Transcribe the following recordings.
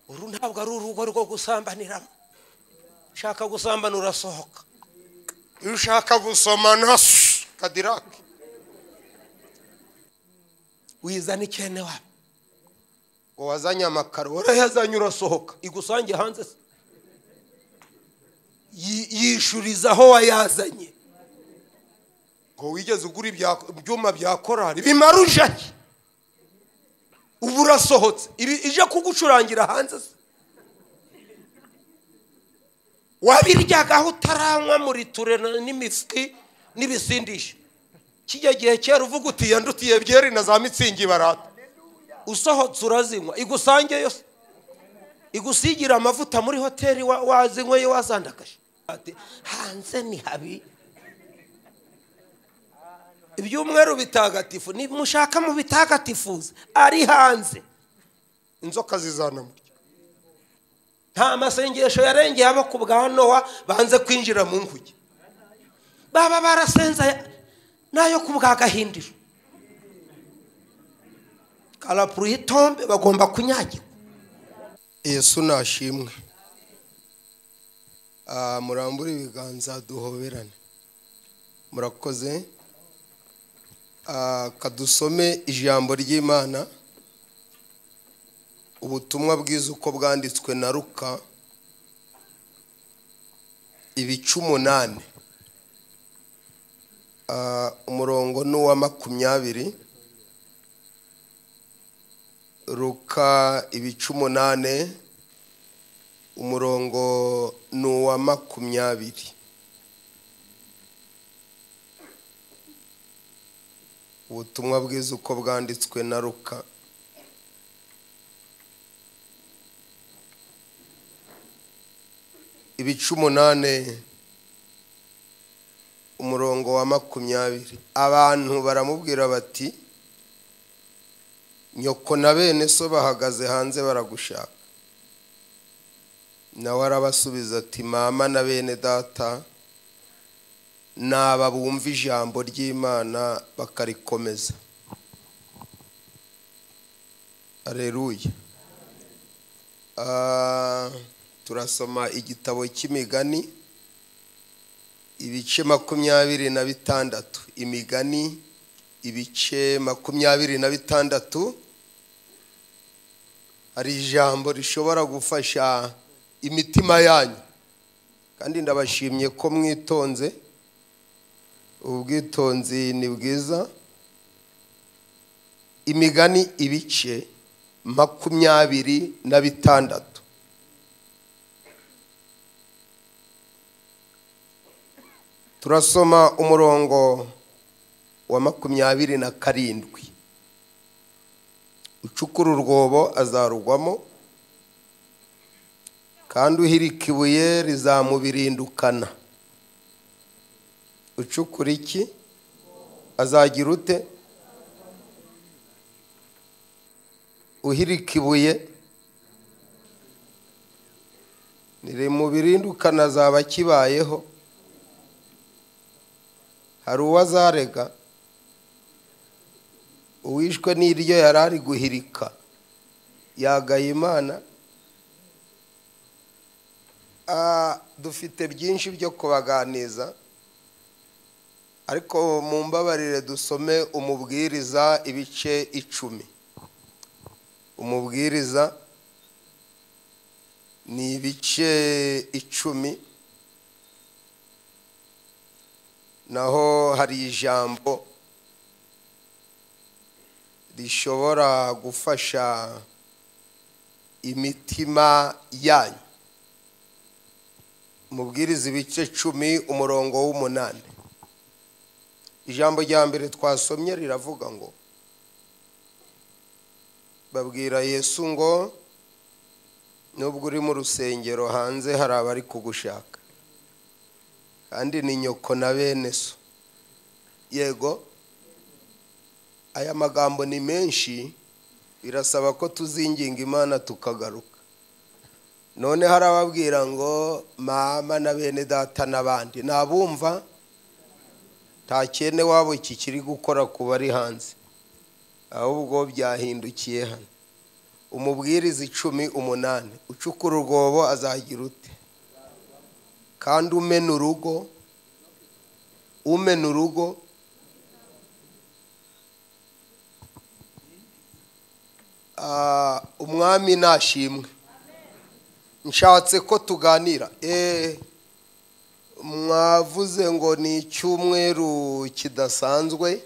Uru ntabwo ari urugo rwo gusambaniramo. Ushaka gusambana urasohoka. Iyo ushaka gusomana kadirake wizana ikene wabo ngo wazanye amakaro, warayazanye urasohoka, igusange hanze se yishuriza aho wayazanye. Ngo wigeze ugura ibyuma bya korari bimaruje, ubu urasohotse, ije kugucurangira hanze se. Wabiryagaho utaranywa muri ture n'imiski n'ibisindisha. Kijya gihe kera uvuga uti yandutiye byeri na za mitsingi barata, usohotse urazinywa, igusange yose, igusigira amavuta muri hoteli wazinyweye wazandakaje. Hanze ni habi. Ibyumweru bitagatifu nimushaka mu bitagatifuza ari hanze, inzoka zizanamurya. Nta masengesho yarengeye abo ku bwa Nowa banze kwinjira mu nkuge, baba barasenza nayo ku bwa Gahindiro. Karapuruyitombe bagomba kunyagirwa. Yesu nashimwe. Murambure ibiganza duhoberane. Murakoze. Kadusome ijambo ry'Imana, ubutumwa bwiza uko bwanditswe na Luka ibice 8, umurongo n'uwa 20. Luka ibice 8 umurongo n'uwa 20. Ubutumwa bwiza uko bwanditswe na Luka. Ibice 8 umurongo wa 20. Abantu baramubwira bati nyoko na bene so bahagaze hanze baragushaka. Nawe arabasubiza ati mama na bene data naba bumva ijambo ry'Imana bakarikomeza. Haleluya. Turasoma igitabo cy'imigani ibice 26. Imigani ibice 26. Hari ijambo rishobora gufasha imitima yanyu, kandi ndabashimye ko mwitonze. Ubwitonzi ni bwiza. Imigani ibice 26. Turasoma umurongo wa 27. Ucukura urwobo azarugwamo, kandi uhirika ibuye rizamubirindukana. Ucukura iki azagira ute? Uhirika ibuye nirimubirindukana azaba kibayeho. Hari uwazarega uwishwe n'iryo yarari guhirika yagaye Imana. Dufite byinshi byo kubaganiza, ariko mumbabarire dusome umubwiriza ibice 10. Umubwiriza ni ibice 10, naho hari ijambo rishobora gufasha imitima yanyu. Umubwiriza ibice 10 umurongo w'8. Ijambo rya mbere twasomye riravuga ngo babwira Yesu ngo nubwo uri mu rusengero hanze hari abari kugushaka, kandi ni nyoko na bene so. Yego, aya magambo ni menshi, birasaba ko tuzinginga Imana tukagaruka. None harababwira ngo mama na bene data n'abandi nabumva nta cyene wabo kikiri gukora ku bari hanze, ahubwo byahindukiye hano. Umubwiriza 10:8, ucukura urwobo azagira ute? Kandi umena urugo, umena urugo umwami nashimwe. Nshatse ko tuganira. Mwavuze ngo ni icyumweru kidasanzwe.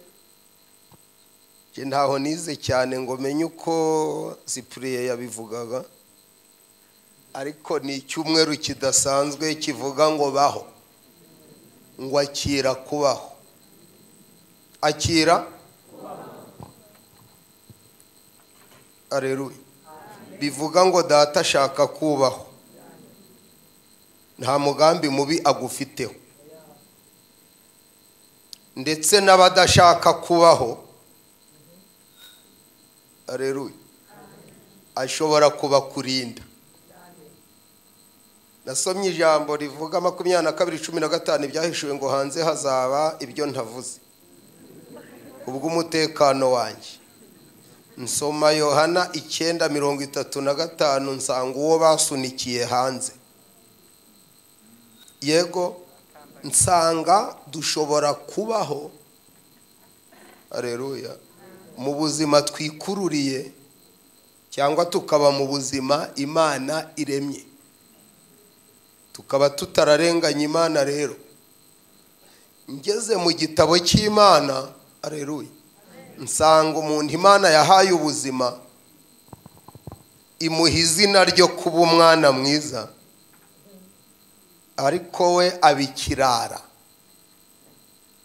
Nje ntaho nize cyane ngo menye uko Cyprien yabivugaga, ariko ni icyumweru kidasanzwe kivuga ngo baho, ngo akira kubaho, akira. Aleluya. Bivuga ngo data ashaka kubaho, nta mugambi mubi agufiteho, ndetse n'abadashaka kubaho, aleluya, ashobora kubakurinda. Nasomye ijambo rivuga 22:15 ibyahishuwe ngo hanze hazaba ibyo ntavuze kubw'umutekano wanjye. Nsoma Yohana 9:35 nsanga uwo basunikiye hanze. Yego, nsanga dushobora kubaho, aleluya, mu buzima twikururiye cyangwa tukaba mu buzima Imana iremye, tukaba tutararenganya Imana. Rero ngeze mu gitabo cy'Imana, aleluya, nsanga umuntu Imana yahaye ubuzima, imuha izina ryo kuba umwana mwiza, ariko we abikirara,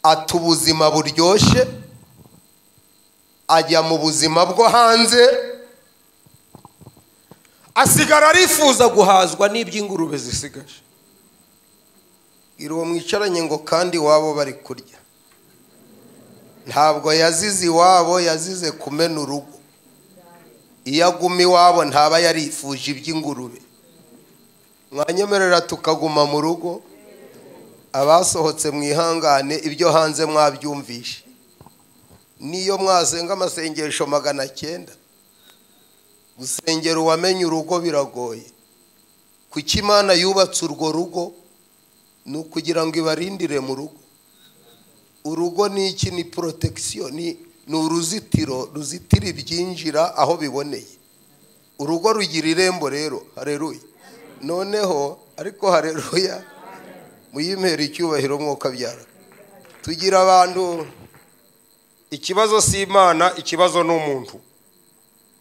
ata ubuzima buryoshye, ajya mu buzima bwo hanze, asigara arifuza guhazwa n'iby'ingurube zisigaje. Uwo mwicaranye ngo kandi wabo bari kurya. Ntabwo yazize iwabo, yazize kumena urugo. Iyo aguma iwabo ntaba yarifuje iby'ingurube. Mwanyemerera tukaguma mu rugo, abasohotse mwihangane, ibyo hanze mwabyumvishe. Niyo mwasenga amasengesho 900, gusengera uwamenye urugo biragoye. Kuki Imana yubatse urwo rugo? Ni ukugira ngo ibarindire mu rugo. Urugo ni iki? Ni protection, ni uruzitiro ruzitira ibyinjira aho biboneye. Urugo rugira irembo rero, haleluya. Noneho ariko haleluya, muyimpera icyubahiro mwuka byara. Tugira abantu, ikibazo si Imana, ikibazo ni umuntu.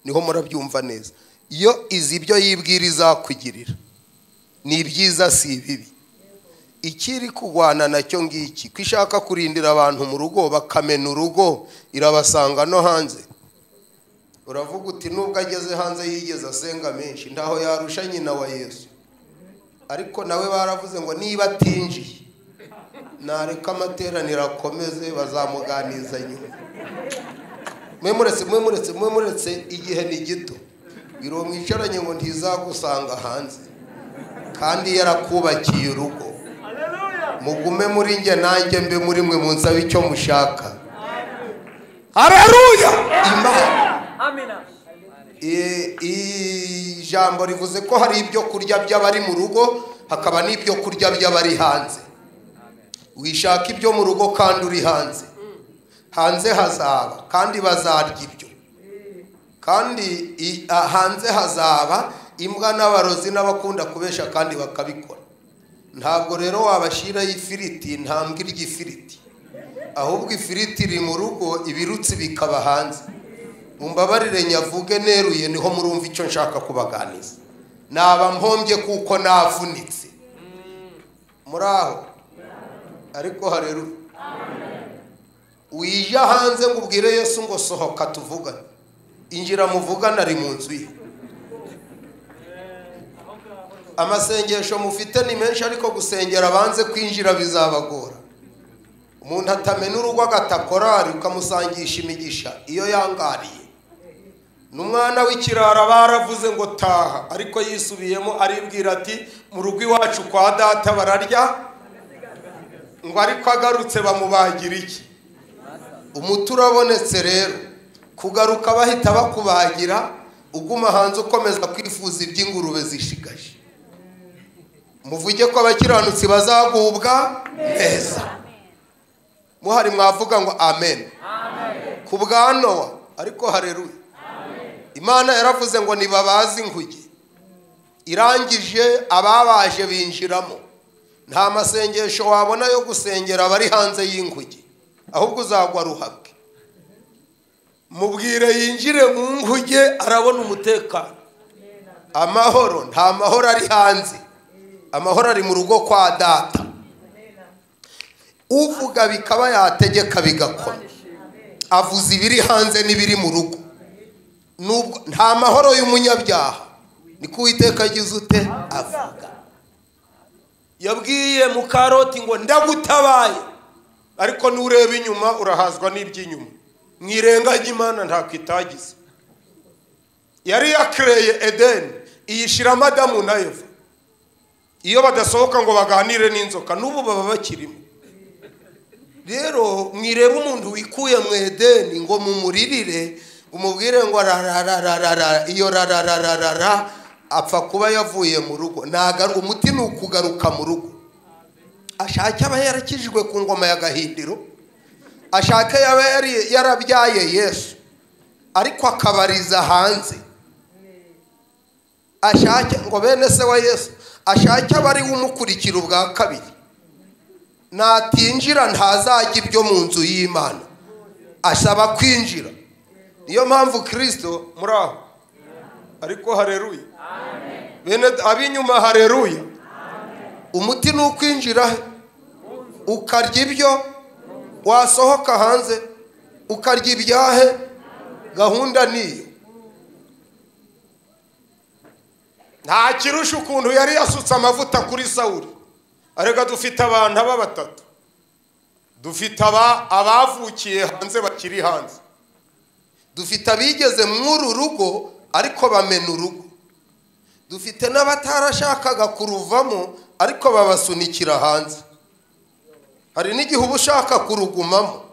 Niho murabyumva neza. Iyo izi ibyo yibwiriza kugirira ni ibyiza si ibibi. Ikiri kugwana nacyo ngiki, kwishaka kurindira abantu mu rugo bakamena urugo, irabasanga no hanze. Uravuga uti nubwo ageze hanze yigeze asenga menshi, ntaho yarusha nyina wa Yesu. Ariko nawe baravuze ngo niba atinjiye nareka amateraniro akomeze, bazamuganiza nyuma. Mwe muretse igihe ni gito. Biro mwicaranye ngo ntizagusanga hanze, kandi yarakubakiye urugo. Mugume muri nge nanjye mbe muri mwe, munsabe icyo mushaka. Haleluya. Imana. Amina. Ijambo rivuze ko hari ibyo kurya by'abari mu rugo, hakaba n'ibyo kurya by'abari hanze. Wishaka ibyo mu rugo kandi uri hanze. Hanze hazaba kandi bazarya ibyo. Kandi hanze hazaba imbwa n'abarozi n'abakunda kubesha kandi bakabikora. Ntabwo rero wabashira ifiriti, ntambwe irya ifiriti, ahubwo ifiriti iri mu rugo, ibirutsi bikaba hanze. Mumbabarire nyavuge neruye, niho murumva icyo nshaka kubaganiza. Naba mpombye kuko navunitse. Muraho? Ariko haleluya. Wija hanze ngo ubwire Yesu ngo sohoka tuvugane, injira muvugane, ari mu nzu ye. Amasengesho mufite ni menshi, ariko gusengera abanze kwinjira bizabagora. Umuntu atamena urugo agatakorari ukamusangisha imigisha iyo yangariye. N'umwana w'ikirara baravuze ngo taha, ariko yisubiyemo aribwira ati mu rugo iwacu kwa data bararya, ngo ariko agarutse bamubagira iki? Umuti urabonetse rero, kugaruka bahita bakubagira, Uguma hanze ukomeza kwifuza iby'ingurube zishigaje. Muvuge ko abakiranutsi bazagubwa neza. Muhari mwavuga ngo amen. Ku bwa Nowa, ariko haleluya. Imana yaravuze ngo nibabaze inkuge. Irangije ababaje binjiramo. Nta masengesho wabona yo gusengera abari hanze y'inkuge, ahubwo uzagwa ruhabwe. Mubwire yinjire mu nkuge arabona umutekano. Amahoro, nta mahoro ari hanze. Amahoro ari mu rugo kwa data. Uvuga bikaba yategeka bigakora. Avuze ibiri hanze n'ibiri mu rugo. Nubwo nta mahoro y'umunyabyaha, niko Uwiteka agize ute avuga. Yabwiye mukaroti ngo ndagutabaye, ariko nureba inyuma urahazwa n'iby'inyuma. Mwirengage Imana ntako itagize. Yari yakreye Edeni iyishiramo Adamu na Eva. Iyo badasohoka ngo baganire n'inzoka n'ubu baba bakirimo. Rero mwireba umuntu wikuye mu Edeni ngo mumuririre, umubwire ngo rarararara, iyo rarararara apfa kuba yavuye mu rugo. Nagaruka, umuti ni ukugaruka mu rugo. Ashake aba yarakijijwe ku ngoma ya Gahindiro, ashake yaba yarabyaye Yesu ariko akabariza hanze. Ashake ngo bene se wa Yesu, ashake abari umukurikira ubwa kabiri. Natinjira ntazajya ibyo mu nzu y'Imana. Asaba kwinjira. Niyo mpamvu Kristo muri aho. Ariko haleluya. Bene abinyuma haleluya. Umuti ni ukwinjira ukarya ibyo, wasohoka hanze ukarya ibyahe. Gahunda niyo. Nta kirusha ukuntu yari yasutse amavuta kuri Sawuli. Arega dufite abantu aba batatu. Dufite abavukiye hanze bakiri hanze. Dufite abigeze mw'uru rugo ariko bamena urugo. Dufite n'abatarashakaga kuruvamo ariko babasunikira hanze. Hari n'igihe uba ushaka kurugumamo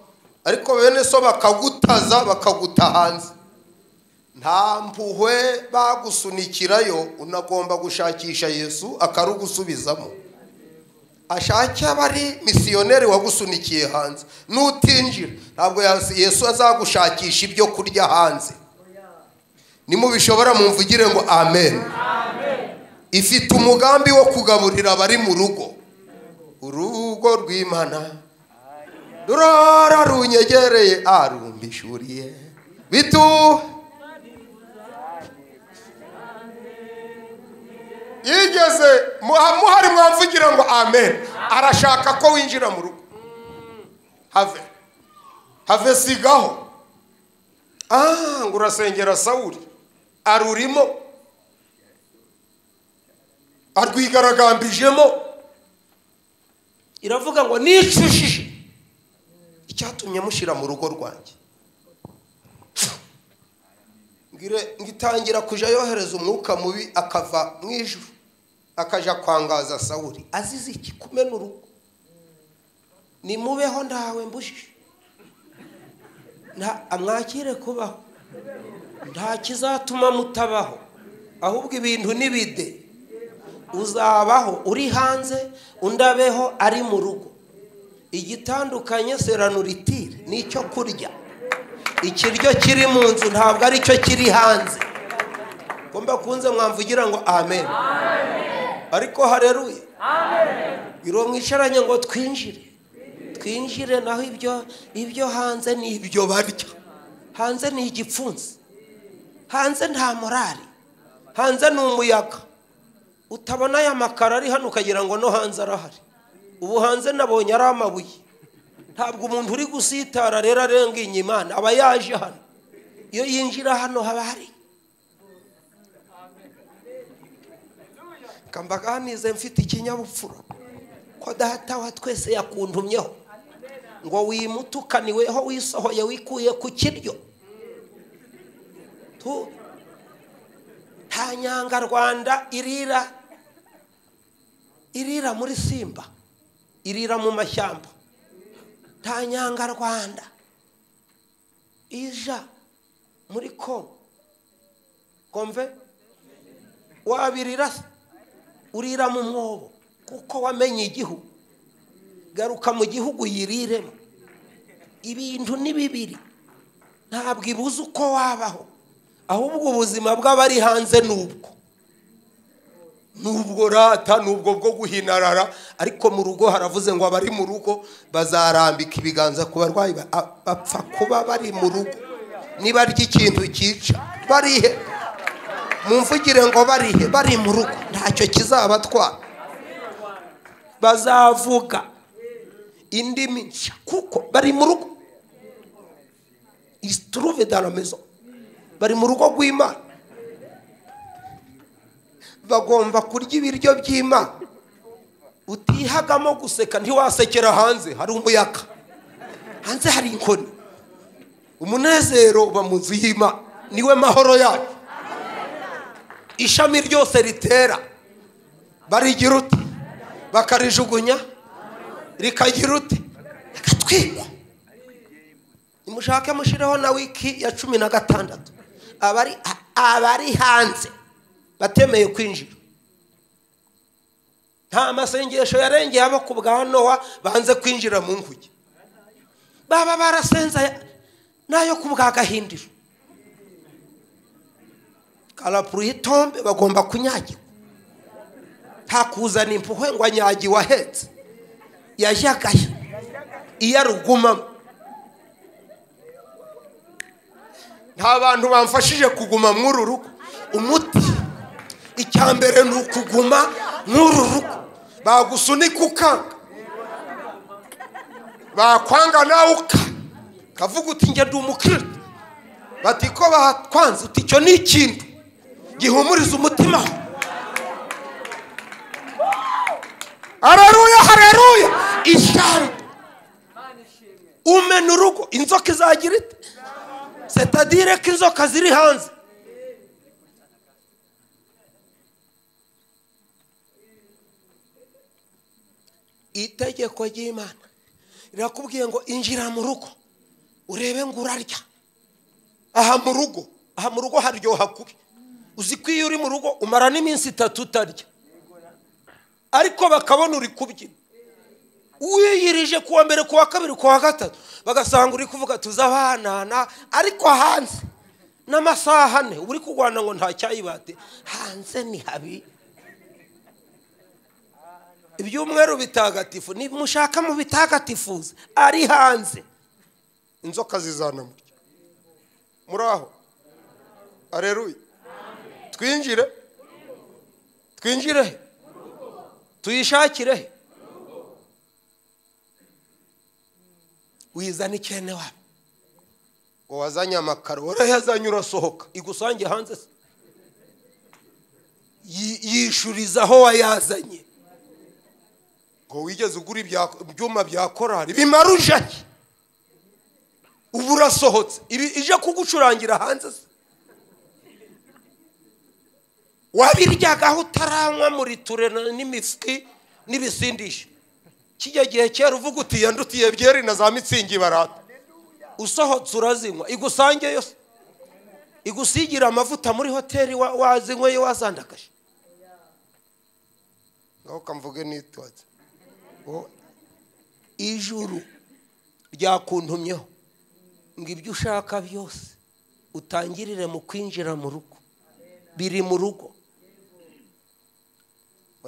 ariko bene so bakagutaza bakaguta hanze. Nta mpuhwe bagusunikirayo, unagomba gushakisha Yesu akarugusubizamo. Ashake abari misiyoneri wagusunikiye hanze. Nutinjira ntabwo Yesu azagushakisha ibyo kurya hanze. Nimubishobora mumvugire ngo amen. Ifite umugambi wo kugaburira abari mu rugo. Urugo rw'Imana rurora runyegereye arumbishuriye bitu yigeze muhari mwamvugira ngo amen. Arashaka ko winjira mu rugo. Have have sigaho. Ngo urasengera Sawuli arurimo arwigaragambijemo. Iravuga ngo nicushije icyatumye mushira mu rugo rwanjye. Ngire ngitangira kuja yohereza umwuka mubi akava mu ijuru akaja kwangaza Sawuli azize iki? Kumena urugo. Nimubeho ndawe mbujije, nta amwakire kubaho, nta kizatuma mutabaho, ahubwo ibintu nibide. Uzabaho uri hanze, undabeho ari mu rugo. Igitandukanye seranuritire nicyo kurya. Ikiryo kiri mu nzu ntabwo ari cyo kiri hanze. Ngomba kunze mwamvugira ngo amen. Ariko haleluya. Amen. Iro mwicaranye ngo twinjire. Twinjire naho ibyo hanze ni ibyo barya. Hanze ni igipfunsi. Hanze nta morali. Hanze ni umuyaga. Utabona aya makara ari hano ukagira ngo no hanze arahari. Ubu hanze nabonye ari amabuye. Ntabwo umuntu uri gusitara rero arenga inyimana aba yaje hano. Iyo yinjira hano haba hari. Kambaganize mfite ikinyabupfura ko data wa twese yakuntumyeho ngo wimutukaniweho wisohoye wikuye ku kiryo. Nta nyangarwanda irira muri Simba, irira mu mashyamba. Nta nyangarwanda ija muri Kongo. Komve wabirira urira mu mwobo kuko wamenye igihugu. Garuka mu gihugu yiriremo. Ibintu ni bibiri, ntabwo ibuze uko wabaho, ahubwo ubuzima bw'abari hanze nubwo nubwo rata nubwo bwo guhinarara. Ariko mu rugo haravuze ngo abari mu rugo bazarambika ibiganza ku barwayi bapfa kuba bari mu rugo. Niba arya ikintu cyica barihe, mumvugire ngo barihe, bari mu rugo ntacyo kizabatwara. Bazavuga indimi nshya kuko bari mu rugo. Ils se trouvent dans la maison, bari mu rugo rw'Imana, bagomba kurya ibiryo by'Imana. Utihagamo guseka ntiwasekera hanze, hari umuyaga hanze, hari inkoni. Umunezero uba mu nzu y'Imana, niwe mahoro yacu. Ishami ryose ritera barigira uti, bakarijugunya rikagira uti, rikatwikwa. Nimushake mushireho na wiki ya 16. Abari hanze batemeye kwinjira, nta masengesho yarengeye abo ku bwa Nowa banze kwinjira mu nkuge, baba barasenza nayo ku bwa Gahindiro. Karapuitombe bagomba kunyagirwa, nta kuzana impuhwe ngo anyagiwe ahetse, yajyagayo iyo arugumamo. Nta bantu bamfashije kuguma mw'uru rugo. Umuti icya mbere ni ukuguma mw'uru rugo. Bagusunika ukanga, bakwanga nawe ukavuga uti njye ndi umukristo, bati ko batwanze, uti icyo ni ikintu gihumuriza umutima. Haleluya, haleluya. Ijambo umena urugo, inzoka izagira ite? C'est-à-dire ko inzoka ziri hanze. Itegeko ry'Imana rirakubwiye ngo injira mu rugo urebe ngo urarya. Aha mu rugo, aha mu rugo haryoha kubi. Uzi ko iyo uri mu rugo umara n'iminsi 3 utarya, ariko bakabona uri kubyina. Wiyirije kuwa mbere, kuwa kabiri, kuwa gatatu, bagasanga uri kuvuga tuzabanana, ariko hanze n'amasaha 4 uri kurwana ngo nta cyayibate. Hanze ni habi. Ibyumweru bitagatifu nimushaka mu bitagatifuza ari hanze, inzoka zizanamurya. Muraho, haleluya. Twinjire, twinjire, tuyishakire. Wizana ikene wawe ngo wazanye amakaro, warayazanye urasohoka, igusange hanze yishuriza aho wayazanye. Ngo wigeze ugura ibyuma bya korari bimaruje, ubu urasohotse, ije kugucurangira hanze. Wabiryagaho utaranywa muri ture n'imifuki n'ibisindisha. Kijya gihe kera uvuga uti yandutiye byeri na za mitsingi barata, usohotse urazinywa, igusange yose, igusigira amavuta muri hoteli wazinyweye wazandakaje. Ngaho kamvuge nitwaze ijuru ryakuntumyeho ngo ibyo ushaka byose utangirire mu kwinjira mu rugo, biri mu rugo.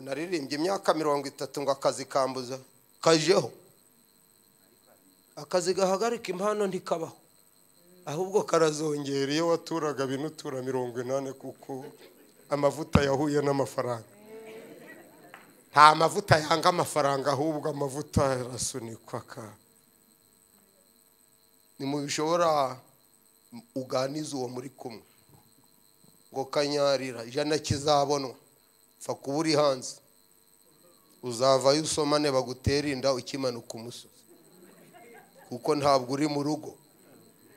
Naririmbye imyaka 30 ngo akazi kambuza kajeho. Akazi gahagarika impano ntikabaho, ahubwo karazongera. Iyo waturaga binutura 80 kuko amavuta yahuye n'amafaranga. Nta mavuta yanga amafaranga, ahubwo amavuta arasunikwa. Ni mu bishobora uganiza uwo muri kumwe ngo kanyarira ijana kizabonwa, pfa kuba uri hanze, uzavayo usomane bagutera inda ukimanuka umusozi, kuko ntabwo uri mu rugo.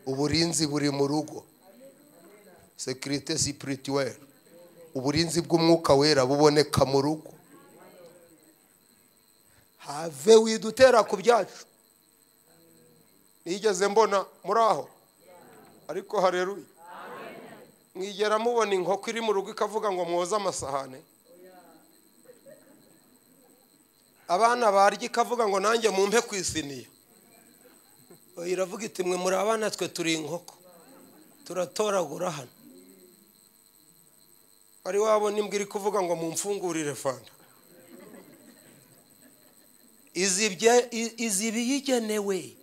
Uburinzi buri mu rugo, sécurité spirituelle, uburinzi bw'umwuka wera buboneka mu rugo. Have widutera ku byacu. Nigeze mbona muri aho, ariko haleluya. Mwigera mubona inkoko iri mu rugo ikavuga ngo mwoze amasahane? Abana barya ikavuga ngo nanjye mumpe ku isiniya. Iravuga iti mwe muri abana twe turi inkoko, turatoragura hano. Wari wabona imbwa iri kuvuga ngo mumfungurire fanta? Izi ibiyigenewe,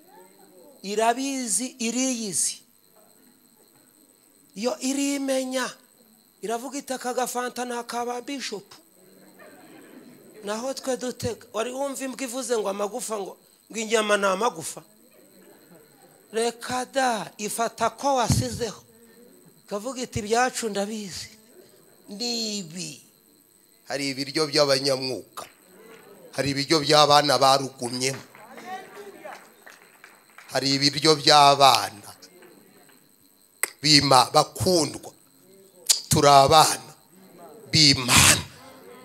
irabizi, iriyizi, iyo irimenya. Iravuga iti aka gafanta ni akaba bishopu, naho twe dutega. Wari wumva imbwa ivuze ngo amagufa, ngo inyama ni amagufa? Reka da, ifata ko wasizeho, ikavuga iti ibyacu ndabizi ni ibi. Hari ibiryo by'abanyamwuka, hari ibiryo by'abana barugumyemo, hari ibiryo by'abana bima bakundwa. Turi abana b'Imana,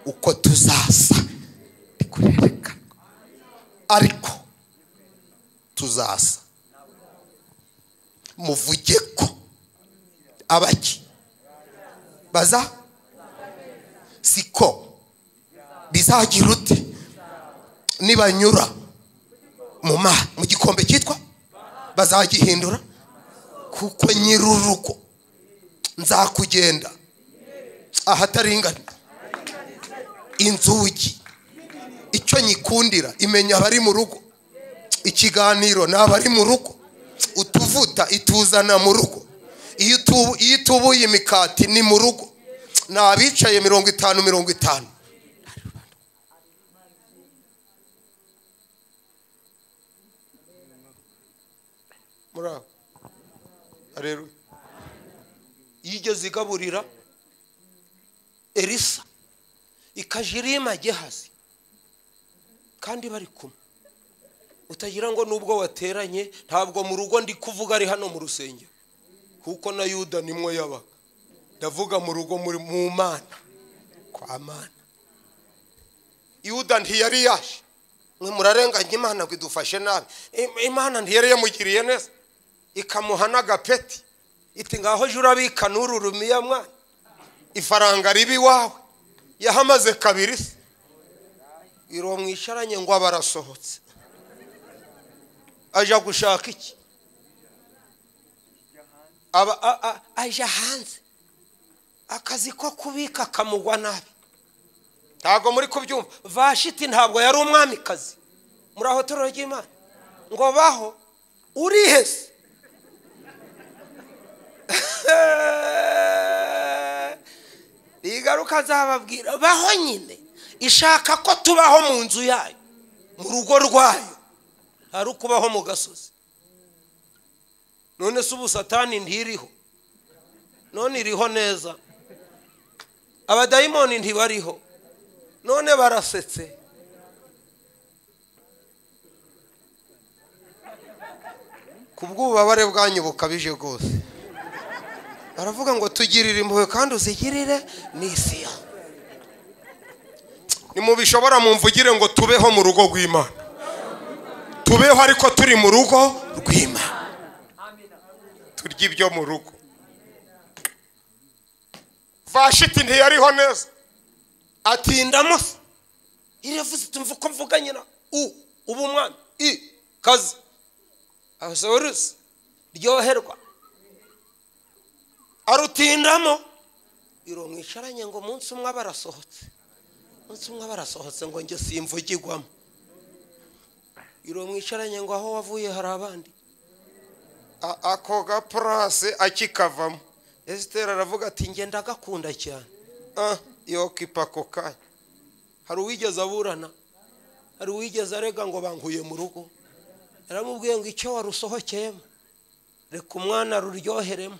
uko tuzasa bikurerekana, ariko tuzasa. Muvuge ko abaki baza siko bizagira ute nibanyura mu gikombe cyitwa bazagihindura, kuko nyirurugo nzakugenda ahataringana inzugi. Icyo nyikundira imenya abari mu rugo, ikiganiro n'abari mu rugo, utuvuta ituzana mu rugo, iyo utubuye imikati ni mu rugo, n'abicaye 50 50. Muraho. Haleluya. Yigeze igaburira Elisa ikajirima Gehazi kandi bari kumwe. Utagira ngo nubwo wateranye, ntabwo mu rugo ndi kuvuga ari hano mu rusengero, kuko na Yuda nimwo yabaga. Ndavuga mu rugo muri mu Mana, kwa Mana. Yuda ntiyari yaje. Mwe murarenganya Imana ngo idufashe nabi. Imana ntiyari yamugiriye neza, ikamuha n'agapeti, iti ngaho je urabika n'ururumiya mwana, ifaranga ribi wawe. Yahamaze kabiri se, iro mwisharanye ngo abarasohotse, aja gushaka iki? Aba aja hanze, akazi ko kubika kamugwa nabi. Ntabwo muri kubyumva. Vashiti ntabwo yari umwamikazi. Muraho torero ry'Imana ngo baho urihese. Igaruka nzababwira baho nyine, ishaka ko tubaho mu nzu yayo, mu rugo rwayo, hari ukubaho mu gasozi. None se ubu Satani ntiriho? None iriho neza. Abadayimoni ntibariho, none barasetse. Kubw'ububabare bwanyu bukabije rwose, baravuga ngo tugirire impuhwe kandi uzigirire n'isi yawe. Nimubishobora mumvugire ngo tubeho mu rugo rw'Imana. Tubeho ariko turi mu rugo rw'Imana, turya ibyo mu rugo. Vashiti ntiyariho neza, atindamo se. Iravuze tumva uko mvuganye na ubu umwami i kazi asorusi ryoherwa, arutindamo. Iro mwicaranye ngo umunsi umwe barasohotse, umunsi umwe barasohotse ngo njye simvugirwamo. Iro mwicaranye ngo aho wavuye hari abandi. Ako gaprase akikavamo, Esther aravuga ati njye ndagakunda cyane. Yokipa ako kanya. Hari uwigeze aburana, hari uwigeze arega ngo bankuye mu rugo. Yaramubwiye ngo icyo warusohokeyemo reka umwana ruryoheremo.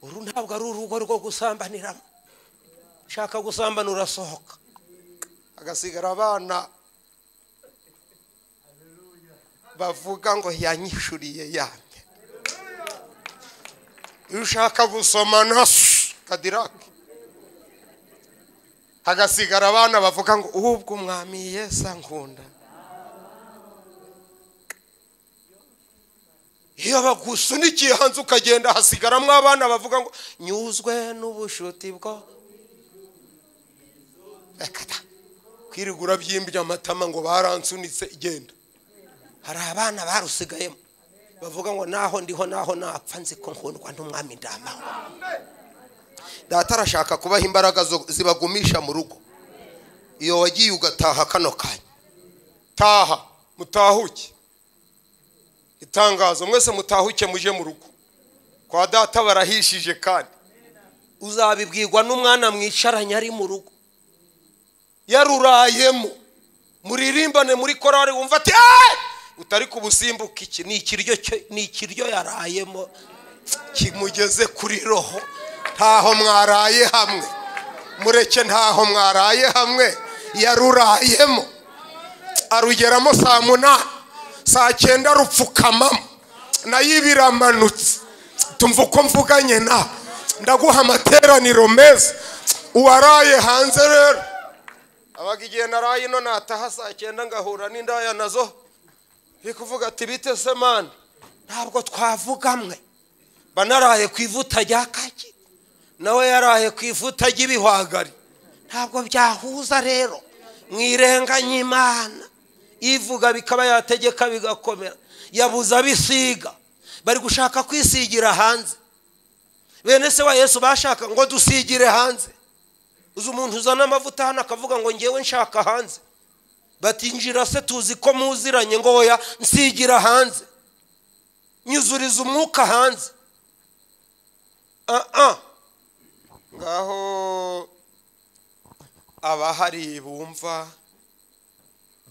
Uru ntabwo ari urugo rwo gusambaniramo. Shaka gusambana urasohoka, agasigara abana bavuga ngo yanyishuriye yamye. Iyo ushaka gusomana kadirake, hagasigara abana bavuga ngo ubwo umwami Yesu ankunda. Iyo bagusunikiye hanze ukagenda hasigaramwo abana bavuga ngo nyuzwe n'ubushuti bwo ekata kwirigura byimbye amatama ngo baransunitse igenda. Hari abana barusigayemo bavuga ngo naho ndiho naho napfa nzi ko nkundwa n'umwami ndamaho. Data arashaka kubaha imbaraga zibagumisha mu rugo. Iyo wagiye ugataha kano kanya, taha mutahuke. Itangazo mwese mutahuke muje mu rugo kwa data barahishije. Kandi uzabibwirwa n'umwana mwicaranye ari mu rugo yarurayemo, muririmbane muri korari wumva ati utari kubusimbuka iki ni ikiryo, ni ikiryo yarayemo kimugeze kuri roho. Ntaho mwaraye hamwe, mureke ntaho mwaraye hamwe, yarurayemo arugeramo saa 8 saa 9 rupfukamamo nayo ibiramanutse. Tumva uko mvuganye na ndaguha amateraniro meza. Uwaraye hanze rero abaga igihe naraye ino nataha saa 9 ngahura n'indaya nazo bikuvuga ati bite se man, ntabwo twavugamwe. Banaraye ku ivuta rya kaki nawe yaraye ku ivuta ry'ibihwagari, ntabwo byahuza. Rero mwirenganye Imana ivuga bikaba yategeka bigakomera. Yabuza bisiga bari gushaka kwisigira hanze. Bene se wa Yesu bashaka ngo dusigire hanze. Uzi umuntu uzana amavuta hano akavuga ngo ngewe nshaka hanze, batinjira se tuzi ko muziranye ngo oya nsigira hanze, nyuzuriza umwuka hanze. Ngaho abahari bumva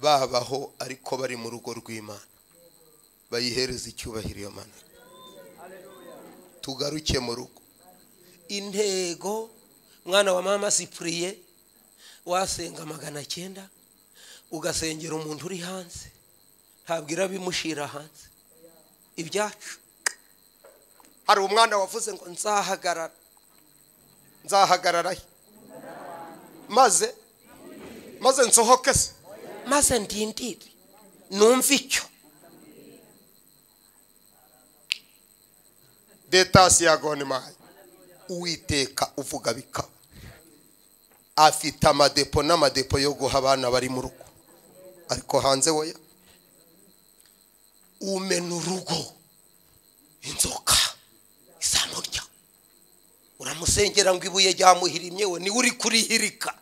babaho ariko bari mu rugo rw'Imana bayihereza icyubahiro iyo Mana. Tugaruke mu rugo. Intego mwana wa mama Cyprien, wasenga 900 ugasengera umuntu uri hanze ntabwo irabimushira hanze. Ibyacu hari umwana wavuze ngo nzahagarara, nzahagarara maze nsohoke se, maze ndindire numva icyo detasi ya gonimayi. Uwiteka uvuga bikaba afite amadepo n'amadepo yo guha abana bari mu rugo, ariko hanze woya umena urugo inzoka izamurya. Uramusengera ngo ibuye ryamuhirimye, we niwe uri kurihirika.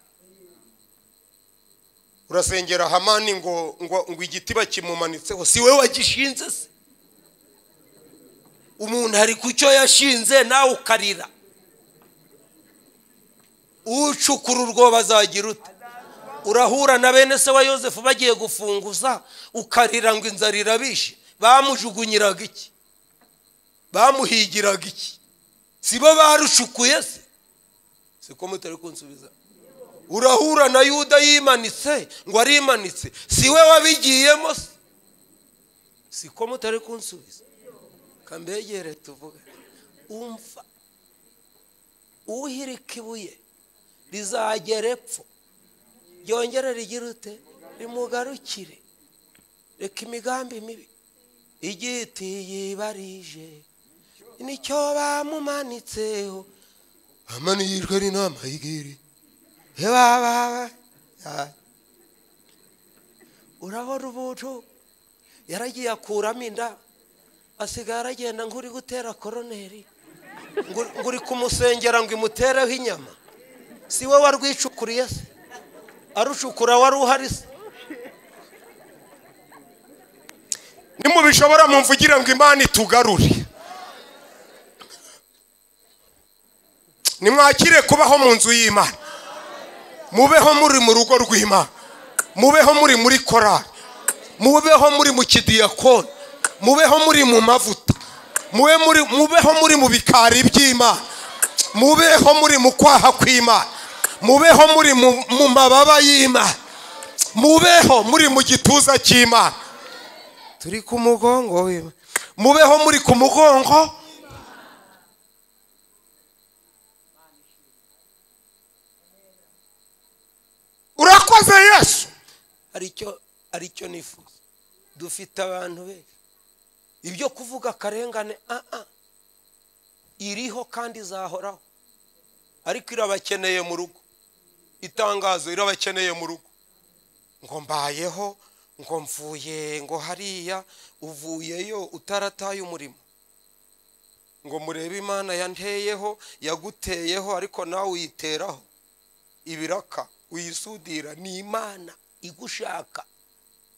Urasengera Hamani ngo ngo igiti bakimumanitseho, si we wagishinze se? Umuntu ari kucyo yashinze nawe ukarira. Ucukura urwoba azagira ute? Urahura na bene se wa Yosefu bagiye gufunguza ukarira ngo inzara irabishe. Bamujugunyiraga iki? Bamuhigiraga iki? Sibo barushukuye se? Siko mutari kunsubiza. Urahura na Yuda yimanitse ngo arimanitse, si we wabigiyemo se? Siko mutari kunsubiza. Kambegere tuvuga. Umva uhirika ibuye rizagera epfo ryongere rigire ute? Rimugarukire. Reka imigambi mibi igiti yibarije nicyo bamumanitseho. Amanijwe n'inama y'igiri. Urabona ubuntu yaragiye akuramo inda, asigara aragenda nk'uri gutera koroneri, ngo uri kumusengera ngo imutereho inyama. Si we warwicukuriye se? Arucukura wari uhari se? Nimubishobora mumvugira ngo Imana itugarure. Nimwakire kubaho mu nzu y'Imana, mubeho muri mu rugo rw'Imana, mubeho muri muri korali, mubeho muri mu kidiyakoni, mubeho muri mu mavuta, mubeho muri mu bikari by'Imana, mubeho muri mu kwaha kw'Imana, mubeho muri mu mababa y'Imana, mubeho muri mu gituza cy'Imana. Turi ku mugongo w'Imana, mubeho muri ku mugongo. Urakoze Yesu. Aricyo nifuza. Dufite abantu benshi Ibyo kuvuga karengane iriho kandi izahoraho, ariko irabakeneye mu rugo. Itangazo irabakeneye mu rugo. Ngo mbayeho, ngo mvuye, ngo hariya uvuyeyo utarataye umurimo. Ngo murebe Imana yanteyeho, yaguteyeho, ariko nawe uyiteraho ibiraka, uyisudira. Ni Imana igushaka,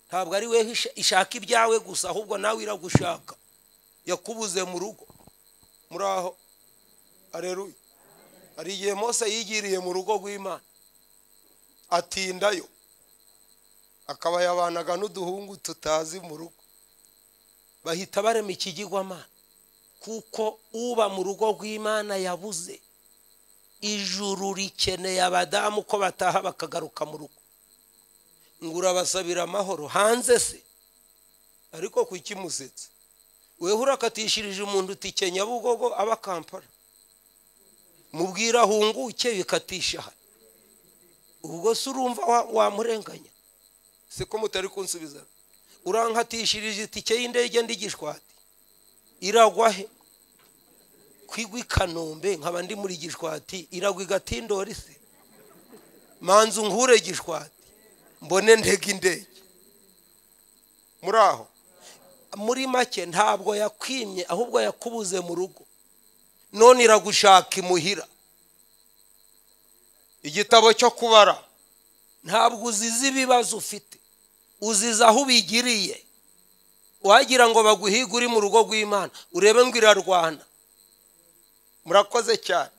ntabwo ari we ishaka ibyawe gusa, ahubwo nawe iragushaka. Yakubuze mu rugo. Muraho, aleluya. Hari igihe Mose yigiriye mu rugo rw'Imana atindayo, akaba yabanaga n'uduhungu tutazi mu rugo, bahita barema ikigirwamana, kuko uba mu rugo rw'Imana yabuze. Ijuru rikeneye abadamu ko bataha bakagaruka mu rugo. Ngo urabasabira amahoro hanze se, ariko kuki musetse? Weho urakatishirije umuntu utike Nyabugogo aba Kampala, mubwira ahunguke bikatisha. Ubwo se urumva wamurenganya? Siko mutari kunsubiza. Urankatishirije itike y'indege ndi Gishwati, iragwa he? Kwigwa i Kanombe nkaba ndi muri Gishwati, iragwa igatindori se? Manzu nkure Gishwati mbone ndege indege. Muraho. Muri make ntabwo yakwimye, ahubwo yakubuze mu rugo, none iragushaka imuhira. Igitabo cyo kubara, ntabwo uziza ibibazo ufite, uziza aho ubigiriye. Wagira ngo baguhiga uri mu rugo rw'Imana, urebe ngo irarwana. Murakoze cyane,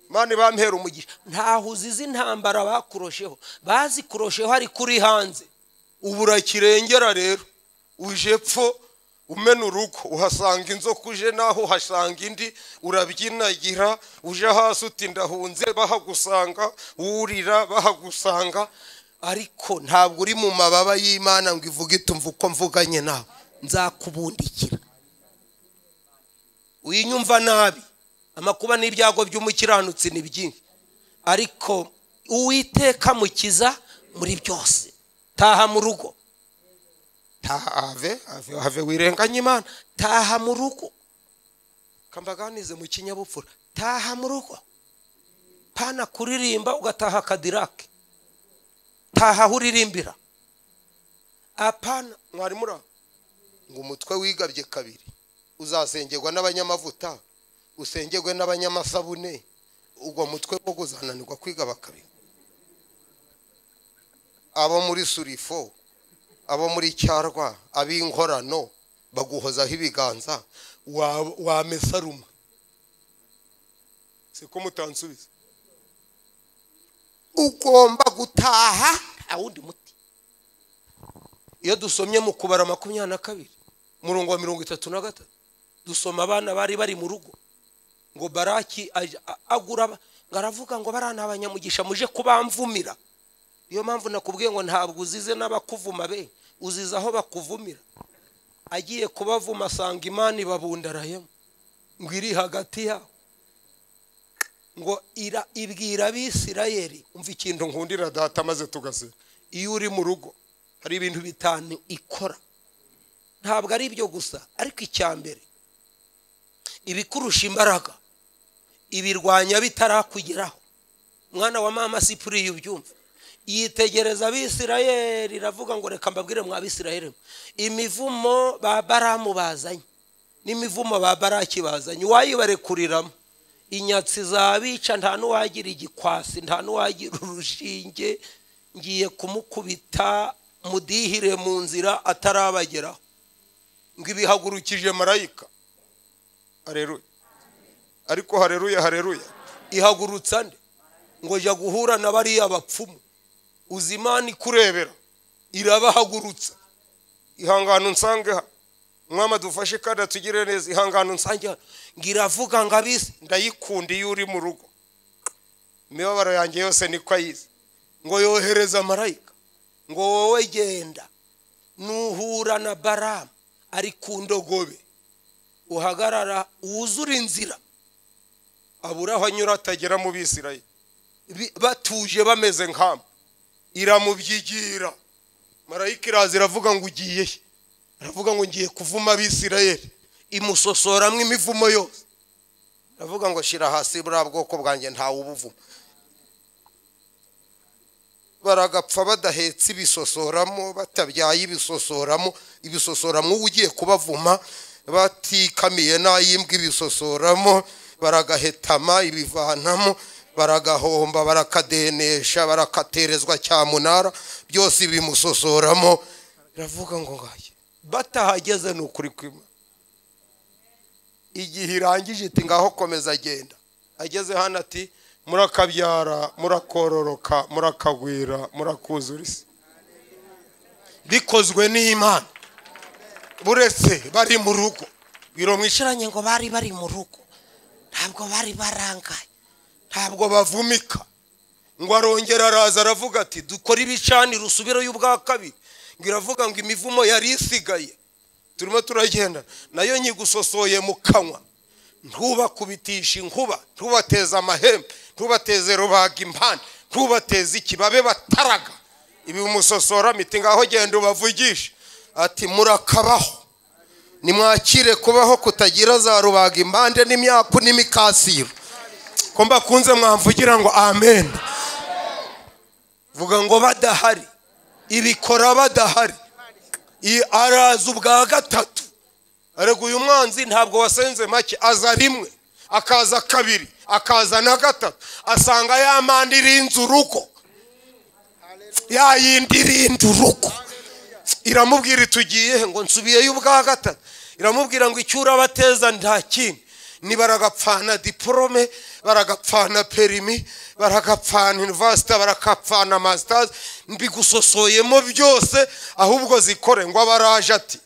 Imana ibampera umugisha. Ntaho uziza intambara bakurosheho, bazikurosheho ariko uri hanze. Ubura kirengera rero, uje pfo umena urugo, uhasanga inzoka, uje naho uhasanga indi, urabyinagira, uje hasi uti ndahunze, bahagusanga, wurira bahagusanga, ariko ntabwo uri mu mababa y'Imana ngo ivuge itumva uko mvuganye nawe, nzakubundikira. Uyinyumva nabi, amakuba n'ibyago by'umukiranutsi ni byinshi, ariko Uwiteka mukiza muri byose. Taha mu rugo, taha, ave ave ave, wirenganye Imana. Taha mu rugo, kambaganize mu kinyabupfura. Taha mu rugo, pana kuririmba ugataha kadirake. Taha aho uririmbira, apana mwari muri ngo umutwe wigabye kabiri, uzasengerwa n'abanyamavuta, usengerwe n'abanyamasabune, ubwo mutwe wo kuzananirwa kwigaba kabiri. Abo muri surifo, abo muri cyarwa, ab'inkorano baguhozaho ibiganza, wamesa rumwe. Siko mutansubiza. Ugomba gutaha awundi muti. Iyo dusomye mu Kubara 22 murongo wa 33, dusoma abana bari bari mu rugo, ngo Baraki agura, ngaravuga ngo barana abanyamugisha muje kubamvumira. Iyo mpamvu nakubwiye ngo ntabwo uzize n'abakuvuma be, uziza aho bakuvumira. Agiye kubavuma asanga Imana ibabundarayemo, ngo iri hagati yabo, ngo ibwira Abisirayeli. Umva ikintu nkundira data maze tugase. Iyo uri mu rugo hari ibintu bitanu ikora. Ntabwo ari ibyo gusa, ariko icya mbere, ibikurusha imbaraga ibirwanya bitarakugeraho. Mwana wa mama Sipuri ubyumva, yitegereza Abisirayeli iravuga ngo reka mbabwire mwa Abisirayeli, imivumo ba Baramu bazanye n'imivumo ba Baraki bazanye, wayibarekuriramo inyatsi zabica, nta n'uwagira igikwasi, nta n'uwagira urushinge, ngiye kumukubita mudihire mu nzira atarabageraho. Ngo ibihagurukije marayika. Haleluya. Ariko haleluya, haleluya. Ihagurutsa nde? Ngo jya guhura na bariya bapfumu. Uzi Imana ikurebera, irabahagurutsa. Ihangano nsange ha, Mwama dufashe kandi atugire neza. Ihangano nsange ha, ngiravuga ngo abisi ndayikunda iyo uri mu rugo, imibabaro yanjye yose niko ayizi. Ngo yohereza marayika, ngo wowe genda nuhura na Baramu ari ku ndogobe, uhagarara wuzura inzira, abura aho anyura atagera mu Bisirayeli, batuje bameze nk'amwe. Iramubyigira, marayika iraza iravuga ngo ugiye he? Aravuga ngo ngiye kuvuma Abisirayeli, imusosoramo imivumo yose. Aravuga ngo shira hasi buriya bwoko bwanjye ntawe ubuvuma. Baragapfa badahetse ibisosoramo, batabyaye ibisosoramo, ibisosoramo ugiye kubavuma, batikamiye n'ayimbwa ibisosoramo, baragahetama ibivanamo, baragahomba, barakadenesha, barakaterezwa cyamunara, byose bimusosoramo. Iravuga ngo ngaye batahageze ni ukuri kwima. Igihe irangije iti ngaho komeza agenda. Ageze hano ati murakabyara, murakororoka, murakagwira, murakuzura isi. Bikozwe n'Imana. Buretse bari mu rugo. Biro mwisharanye ngo bari mu rugo. Ntabwo bari barangaye. Ntabwo bavumika. Ngo arongera araza aravuga ati dukora ibicaniro usubire y'ubwa kabiri. Ngo iravuga ngo imivumo yari isigaye turimo turagenda nayo nyigusosoye mu kanwa, ntubakubitisha inkuba, ntubateze amahembe, ntubateze rubaga impande, ntubateze ikibabe bataraga. Ibi umusosora miti ngaho genda ubavugisha ati murakabaho, nimwakire kubaho kutagira za rubaga impande n'imyaku n'imikasiro. Ko mbakunze mwamvugira ngo amen. Vuga ngo badahari, ibikora badahari. Araza ubwa gatatu. Ariko uyu mwanzi ntabwo wasenze make, aza rimwe, akaza kabiri, akaza na gatatu, asanga ya manda irinze urugo, ya yindi irinda urugo. Iramubwira tugiye ngo nsubiyeyo ubwa gatatu. Iramubwira ngo icyo urabateza nta kindi, ni baragapfana diplome, baragapfana perimi, baragapfana university, barakapfana masters, mbigusosoyemo byose, ahubwo zikore. Ngo abaraje ati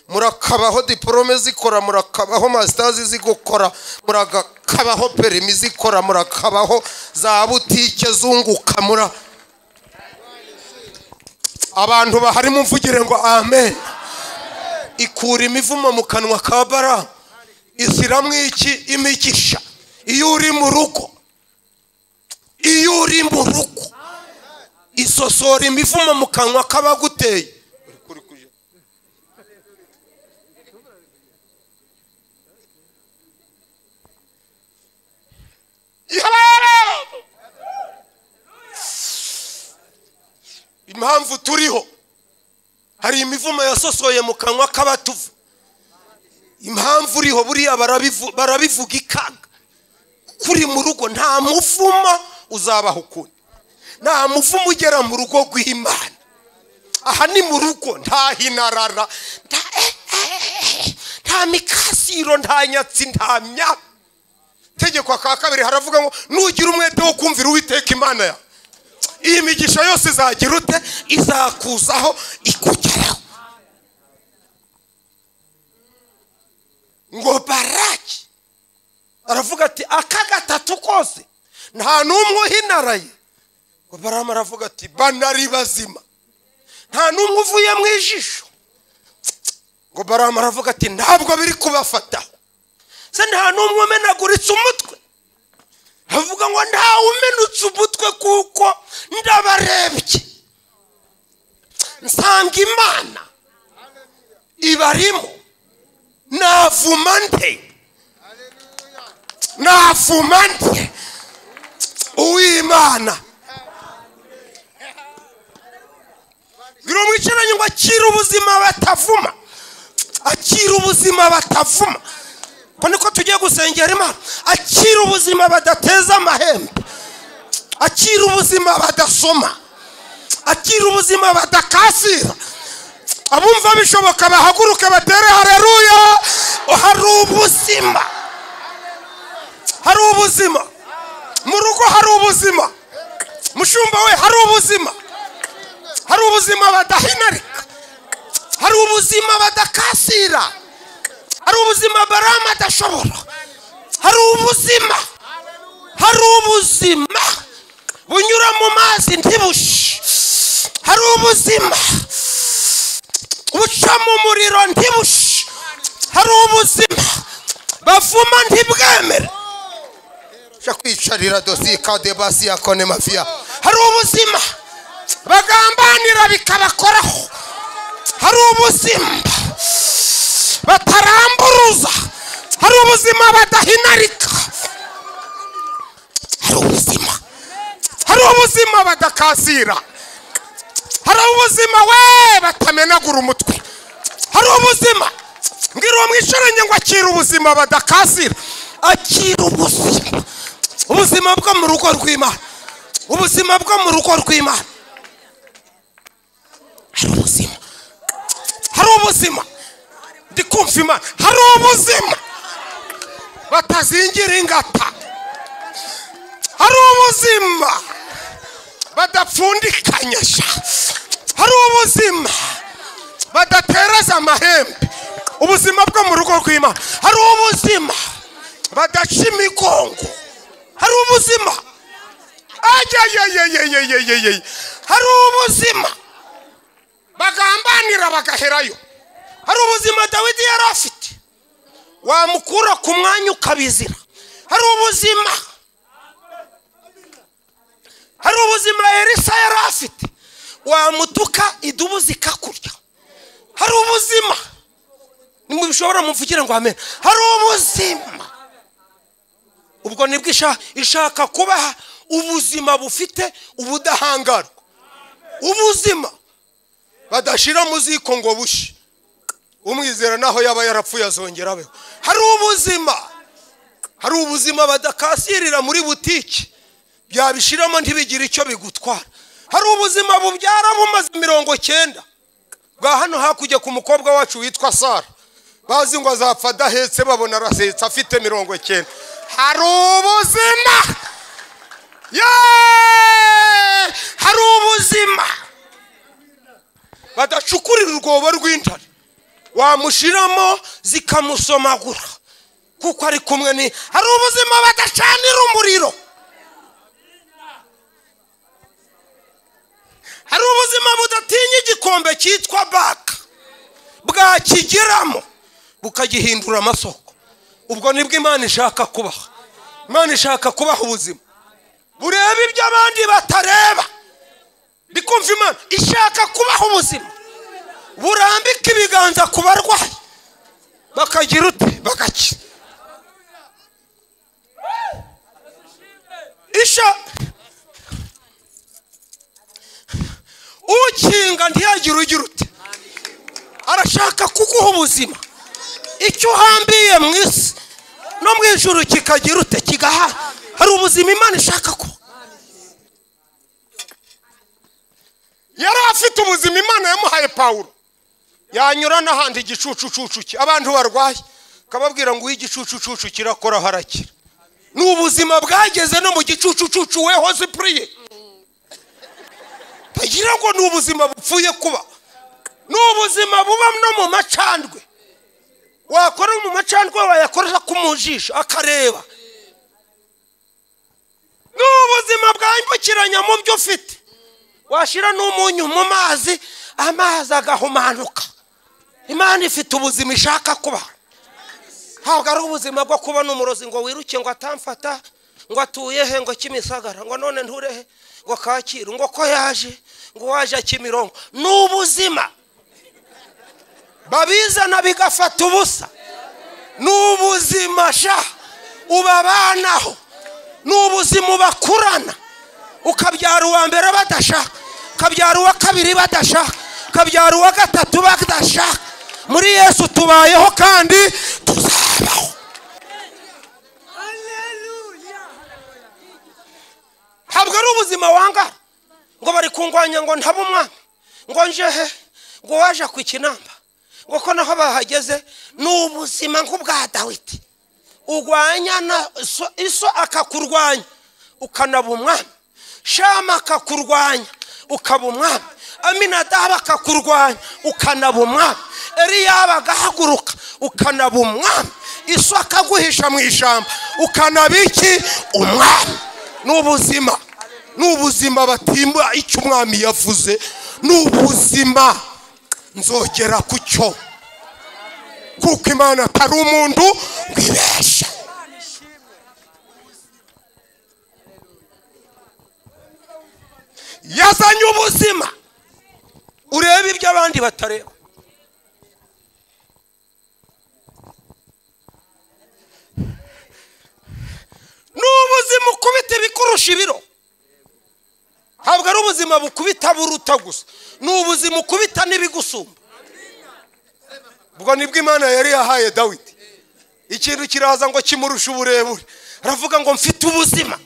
murakabaho diplome zikora, murakabaho masters zigukora, murakabaho perimi zikora, murakabaho za butike zunguka. Mura abantu bahari mumvugire ngo amen. Ikura imivumo mu kanwa ka Baramu, ishyiramo iki? Imigisha. Iyo uri mu rugo, iyo uri mu rugo, isosora imivumo mu kanwa k'abaguteye. Impamvu turiho, hari imivumo yasosoye mu kanwa k'abatuvu. Impamvu uriho buriya barabivuga ikanga. Kuri mu rugo nta muvumo uzabaho ukundi, nta muvumo ugera mu rugo rw'Imana. Aha ni mu rugo, nta hinarara, nta mikasiro, nta nyatsi, nta myaka. Tegeko ka kabiri haravuga ngo nugira umwete wo kumvira Uwiteka Imana yawe, iyi migisha yose izagira ute? Izakuzaho, ikugeraho. Ngo Baraki aravuga ati aka gatatu kose nta n'umwe uhinaraye. Ngo Baramu aravuga ati banari bazima, nta n'umwe uvuye mu ijisho. Ngo Baramu aravuga ati ntabwo biri kubafataho, se nta n'umwe umenaguritse umutwe. Avuga ngo ntawe umenutse umutwe, kuko ndabarebye nsanga Imana ibarimo. Navuma nde? Navuma nde Uwimana? Biro mwicaranye ngo akira ubuzima batavuma, akira ubuzima batavuma. Ko niko tugiye gusengera Imana, akira ubuzima badateza amahembe, akira ubuzima badasoma, akira ubuzima badakasira. Abumva bishoboka bahaguruke batere haleluya. Hari ubuzima, hari ubuzima mu rugo, hari ubuzima mushumba we, hari ubuzima, hari ubuzima badahinarika, hari ubuzima badakasira, hari ubuzima Baramu adashobora, hari ubuzima, hari ubuzima bunyura mu mazi ntibushe, hari ubuzima buca mu muriro ntibushe, hari ubuzima bavuma ntibwemere. Kwicarira dosi kadebasi ya kone mafia. Hari ubuzima bagambanira bikabakoraho, hari ubuzima bataramburuza, hari ubuzima badahinarika, hari ubuzima, hari ubuzima badakasira, hari ubuzima we batamenagura umutwe, hari ubuzima. Mbwira uwo mwicaranye ngo akira ubuzima badakasira, akira ubuzima, ubuzima bwo mu rugo rw'Imana, ubuzima bwo mu rugo rw'Imana. Hari ubuzima, hari ubuzima, ndi kumva Imana, hari ubuzima batazingira ingata, hari ubuzima badapfundikanya, hari ubuzima badatereza amahembe, ubuzima bwo mu rugo rw'Imana, hari ubuzima badaca imigongo, hari ubuzima, ajyayayayayayayay, hari ubuzima bagambanira bagaherayo, hari ubuzima Dawidi yari afite wamukura ku mwanya ukabizira, hari ubuzima, hari ubuzima Elisa yari afite wamutuka idubu zikakurya, hari ubuzima nimubishobora mumvugire ngo amen, hari ubuzima. Ubwo nibwo ishaka kubaha ubuzima bufite ubudahangarwa, ubuzima badashira mu ziko ngo bushye, umwizera naho yaba yarapfuye azongera abeho. Hari ubuzima, hari ubuzima badakasirira muri butiki, byabishiramo ntibigire icyo bigutwara. Hari ubuzima bubyara bumaze 90 bwa hano hakujya ku mukobwa wacu witwa Sara, bazi ngo azapfa adahetse, babona arasetse afite 90. Hari ubuzima, hari ubuzima badacukurira urwobo rw'intare, wamushiramo zikamusomagura kuko ari kumwe ni. Hari ubuzima badacanira umuriro, hari ubuzima budatinya igikombe cyitwa baka, bwakigeramo bukagihindura amasoko. Ubwo nibwo Imana ishaka kubaha. Imana ishaka kubaha ubuzima bureba ibyo abandi batareba. Ndikumva Imana ishaka kubaha ubuzima burambika ibiganza ku barwayi bakagira ute, bagakira. Isha ukinga ntiyagira ugira ute, arashaka kuguha ubuzima, icyo uhambiye mu isi no mu ijuru kikagira ute, kigaha. Hari ubuzima Imana ishaka ko yari afite ubuzima Imana yamuhaye Pawulo, yanyura n'ahandi igicucucucu cye, abantu barwaye akababwira ngo igicucucucu kirakora harakira. Ni ubuzima bwageze no mu gicucucucu weho zipuriye, bagira ngo ni ubuzima bupfuye kuba, ni ubuzima buba no mu macandwe, wakora mu macandwe wayakoresha ku mujisho akareba. Ni ubuzima bwambukiranya mu byo ufite, washira n'umunyu mu mazi, amazi agahumanuka. Imana ifite ubuzima ishaka kuba. Ntabwo ari ubuzima bwo kubona umurozi ngo wiruke ngo atamfata, ngo atuye he, ngo Kimisagara, ngo none nturehe, ngo Kacyiru, ngo ko yaje, ngo waje Kimironko. Ni ubuzima babizana bigafata ubusa. Ni ubuzima sha ubabanaho, ni ubuzima ubakurana, ukabyara uwa mbere badashaka, ukabyara uwa kabiri badashaka, ukabyara uwa gatatu badashaka. Muri Yesu tubayeho kandi tuzabaho. Ntabwo ari ubuzima wangara ngo bari kungwanya ngo ntaba umwami, ngo njehe, ngo waje ku kinamba, ngo ko naho bahageze. Ni ubuzima nk'ubwa Dawidi, urwanya na iso akakurwanya ukanaba umwami, Shama akakurwanya ukaba umwami, Aminadabu akakurwanya ukanaba umwami, Eliyaba agahaguruka ukanaba umwami, iso akaguhisha mu ishyamba ukanaba iki, umwami. Ni ubuzima, ni ubuzima batimba icyo umwami yavuze, ni ubuzima nzogera ku cyo, kuko Imana atari umuntu ngo ibeshe. Yazanye ubuzima urebe ibyo abandi batareba. Ukurusha ibiro. Ntabwo ari ubuzima bukubita buruta gusa, ni ubuzima ukubita n'ibigusumba. Ubwo nibwo Imana yari yahaye Dawidi. Ikintu kiraza ngo kimurusha uburebure, aravuga ngo mfite ubuzima.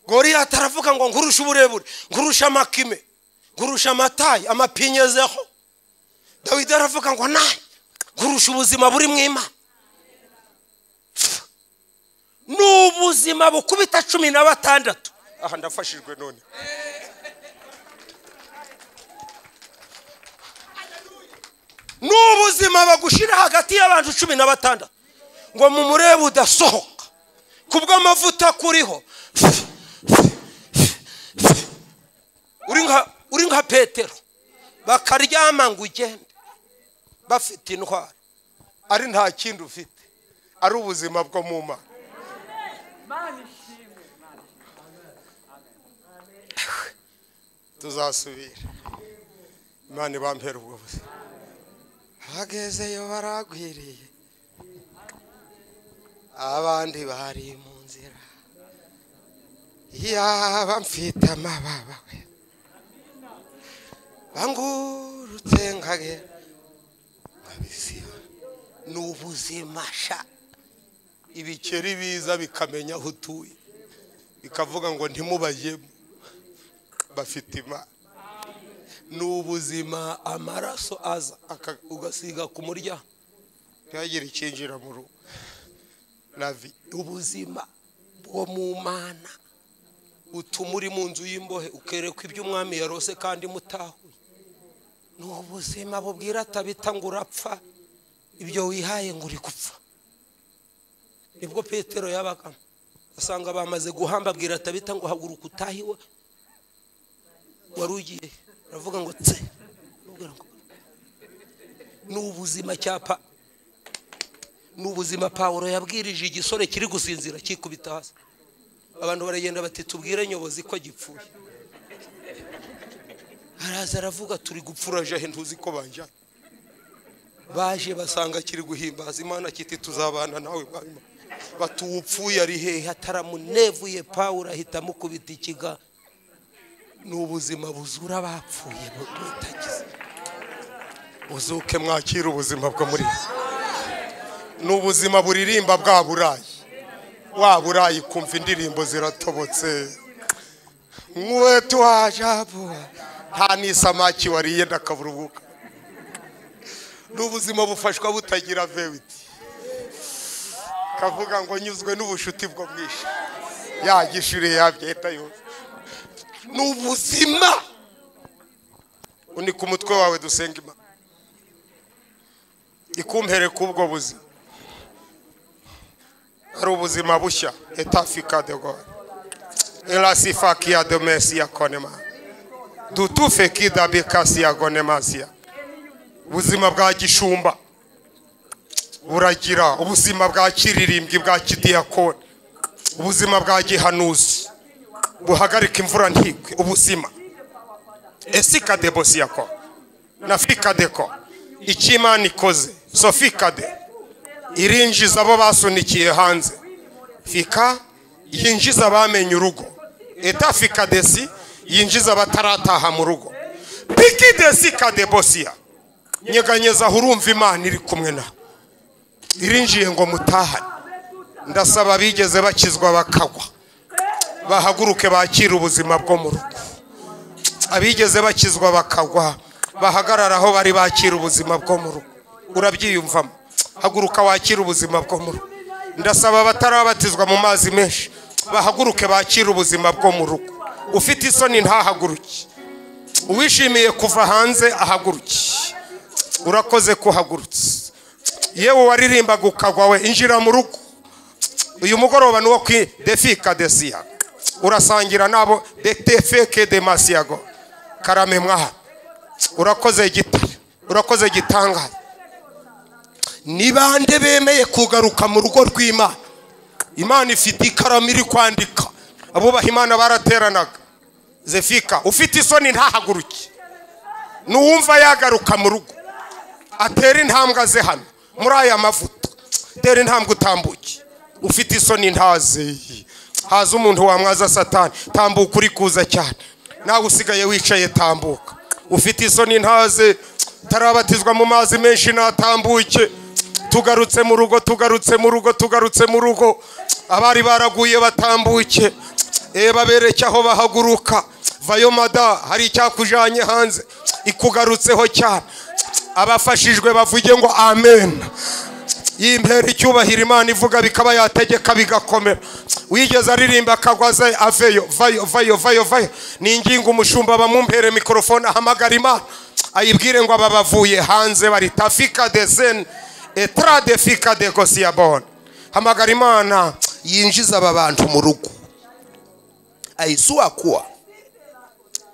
Goliyati aravuga ngo nkurusha uburebure, nkurusha amakime, nkurusha amatayi, amapinyezeho. Dawidi aravuga ngo naye nkurusha ubuzima buri mu Imana. Ni ubuzima bukubita 16. Aha ndafashijwe none. Ni ubuzima bagushira hagati y'abantu 16 ngo mumurebe udasohoka kubw'amavuta kuriho. Uri nka Petero, bakaryama ngo ugende bafite intwaro, ari nta kindi ufite, ari ubuzima bwo mu Mana. Tuzasubira. Imana ibampere ubwo buzima. Hagezeyo baragwiriye, abandi bari mu nzira. Yaba mfite amababa bangurutse nkagera nkabisiba. Ni ubuzima sha. Ibikeri biza bikamenya aho utuye, bikavuga ngo ntimubajyemo, bafite Imana. Ni ubuzima amaraso aza ugasiga ku muryango ntihagire icyinjira mu rugo. Lavi, ubuzima bwo mu Mana utuma uri mu nzu y'imbohe ukerekwa ibyo umwami yarose kandi mutahuye. Ni ubuzima bubwira Tabita ngo urapfa, ibyo wihaye ngo uri gupfa. Nibwo Petero yabagamo, asanga bamaze guhamba, abwira Tabita ngo haguruka utahiwe wari ugiye. Aravuga ngo tse. Ni ubuzima cyapa. Ni ubuzima Pawulo yabwirije igisore kiri gusinzira kikubita hasi. Abantu baragenda bati tubwire nyobozi ko gipfuye. Araza aravuga turi gupfura jahe ntuzi ko banjanye. Baje basanga kiri guhimbaza Imana kiti tuzabana nawe mwami. Batuwupfuye ari hehe? Ataramunevuye Pawulo ahita amukubita ikiga. Ni ubuzima buzura bapfuye butagize. Uzuke mwakira ubuzima bwo muri. Ni ubuzima buririmba bwa Burayi. Wa Burayi kumva indirimbo ziratobotse. Mwetu ajabu nta n'isamaki wariye ndakaburubuka. Ni ubuzima bufashwa butagira vewiti. Kavuga ngo nyuzwe n'ubushuti bwo mwisha. Yagishuriye yabyeta yose. Ni ubuzima. Unika umutwe wawe dusenga Imana ikumpere kubwo buzima. Ari ubuzima bushya. Etafika de God elasifakia de Messia konema dutufe kidabikasia gonemasia. Ubuzima bwa gishumba buragira, ubuzima bwa kiririmbyi bwa kidiyakoni, ubuzima bwa gihanuzi buhagarika imvura ntikwe. Ubuzima esika de bosiako nafika deko ikimana ikoze sofika de irinjiza abo basunikiye hanze, fika yinjiza abamenye urugo, etafika desi yinjiza abatarataha mu rugo, piki desika de bosia. Nyeganyeza urumva Imana iri kumwe na irinjiye ngo mutahane. Ndasaba bigeze bakizwa bakagwa bahaguruke bakira ubuzima bwo mu rugo. Abigeze bakizwa bakagwa bahagarara aho bari bakira ubuzima bwo mu rugo. Urabyiyumvamo? Haguruka wakira ubuzima bwo mu rugo. Ndasaba batarabatizwa mu mazi menshi bahaguruke bakira ubuzima bwo mu rugo. Ufite isoni ntahaguruke, uwishimiye kuva hanze ahaguruke. Urakoze kuhagurutse. Yewe waririmbaga ukagwa we, injira mu rugo. Uyu mugoroba nuwo kwi defika desia. Urasangira nabo detefeke de masiago. Karame mwaha. Urakoze gitare, urakoze gitangaza. Ni bande bemeye kugaruka mu rugo rw'Imana? Imana ifite ikaramu iri kwandika. Abubaha Imana barateranaga. Zefika, ufite isoni ntahaguruke. Nuwumva yagaruka mu rugo, atera intambwe ze hano muri aya mavuta. Tera intambwe utambuke. Ufite isoni ntaze. Haza umuntu wamwaza Satani. Tambuka uri kuza cyane. Nawe usigaye wicaye tambuka. Ufite isoni ntaze. Tarabatizwa mu mazi menshi natambuke. Tugarutse mu rugo, tugarutse mu rugo, tugarutse mu rugo. Abari baraguye batambuke. Babereke aho bahaguruka. Vayo mada, hari icyakujanye hanze ikugarutseho cyane. Abafashijwe bavuge ngo amen. Yimpera icyubahiro Imana ivuga bikaba yategeka bigakomera. Wigeze aririmba akagwaza aveyo. Vayo vayo vayo vayo. Ninginga umushumba bamumpere mikrofone ahamagara Imana ayibwire ngo aba bavuye hanze bari tafika dezen etra de fika de kosiabon. Hamagara Imana yinjiza aba bantu mu rugo. Aisua kuwa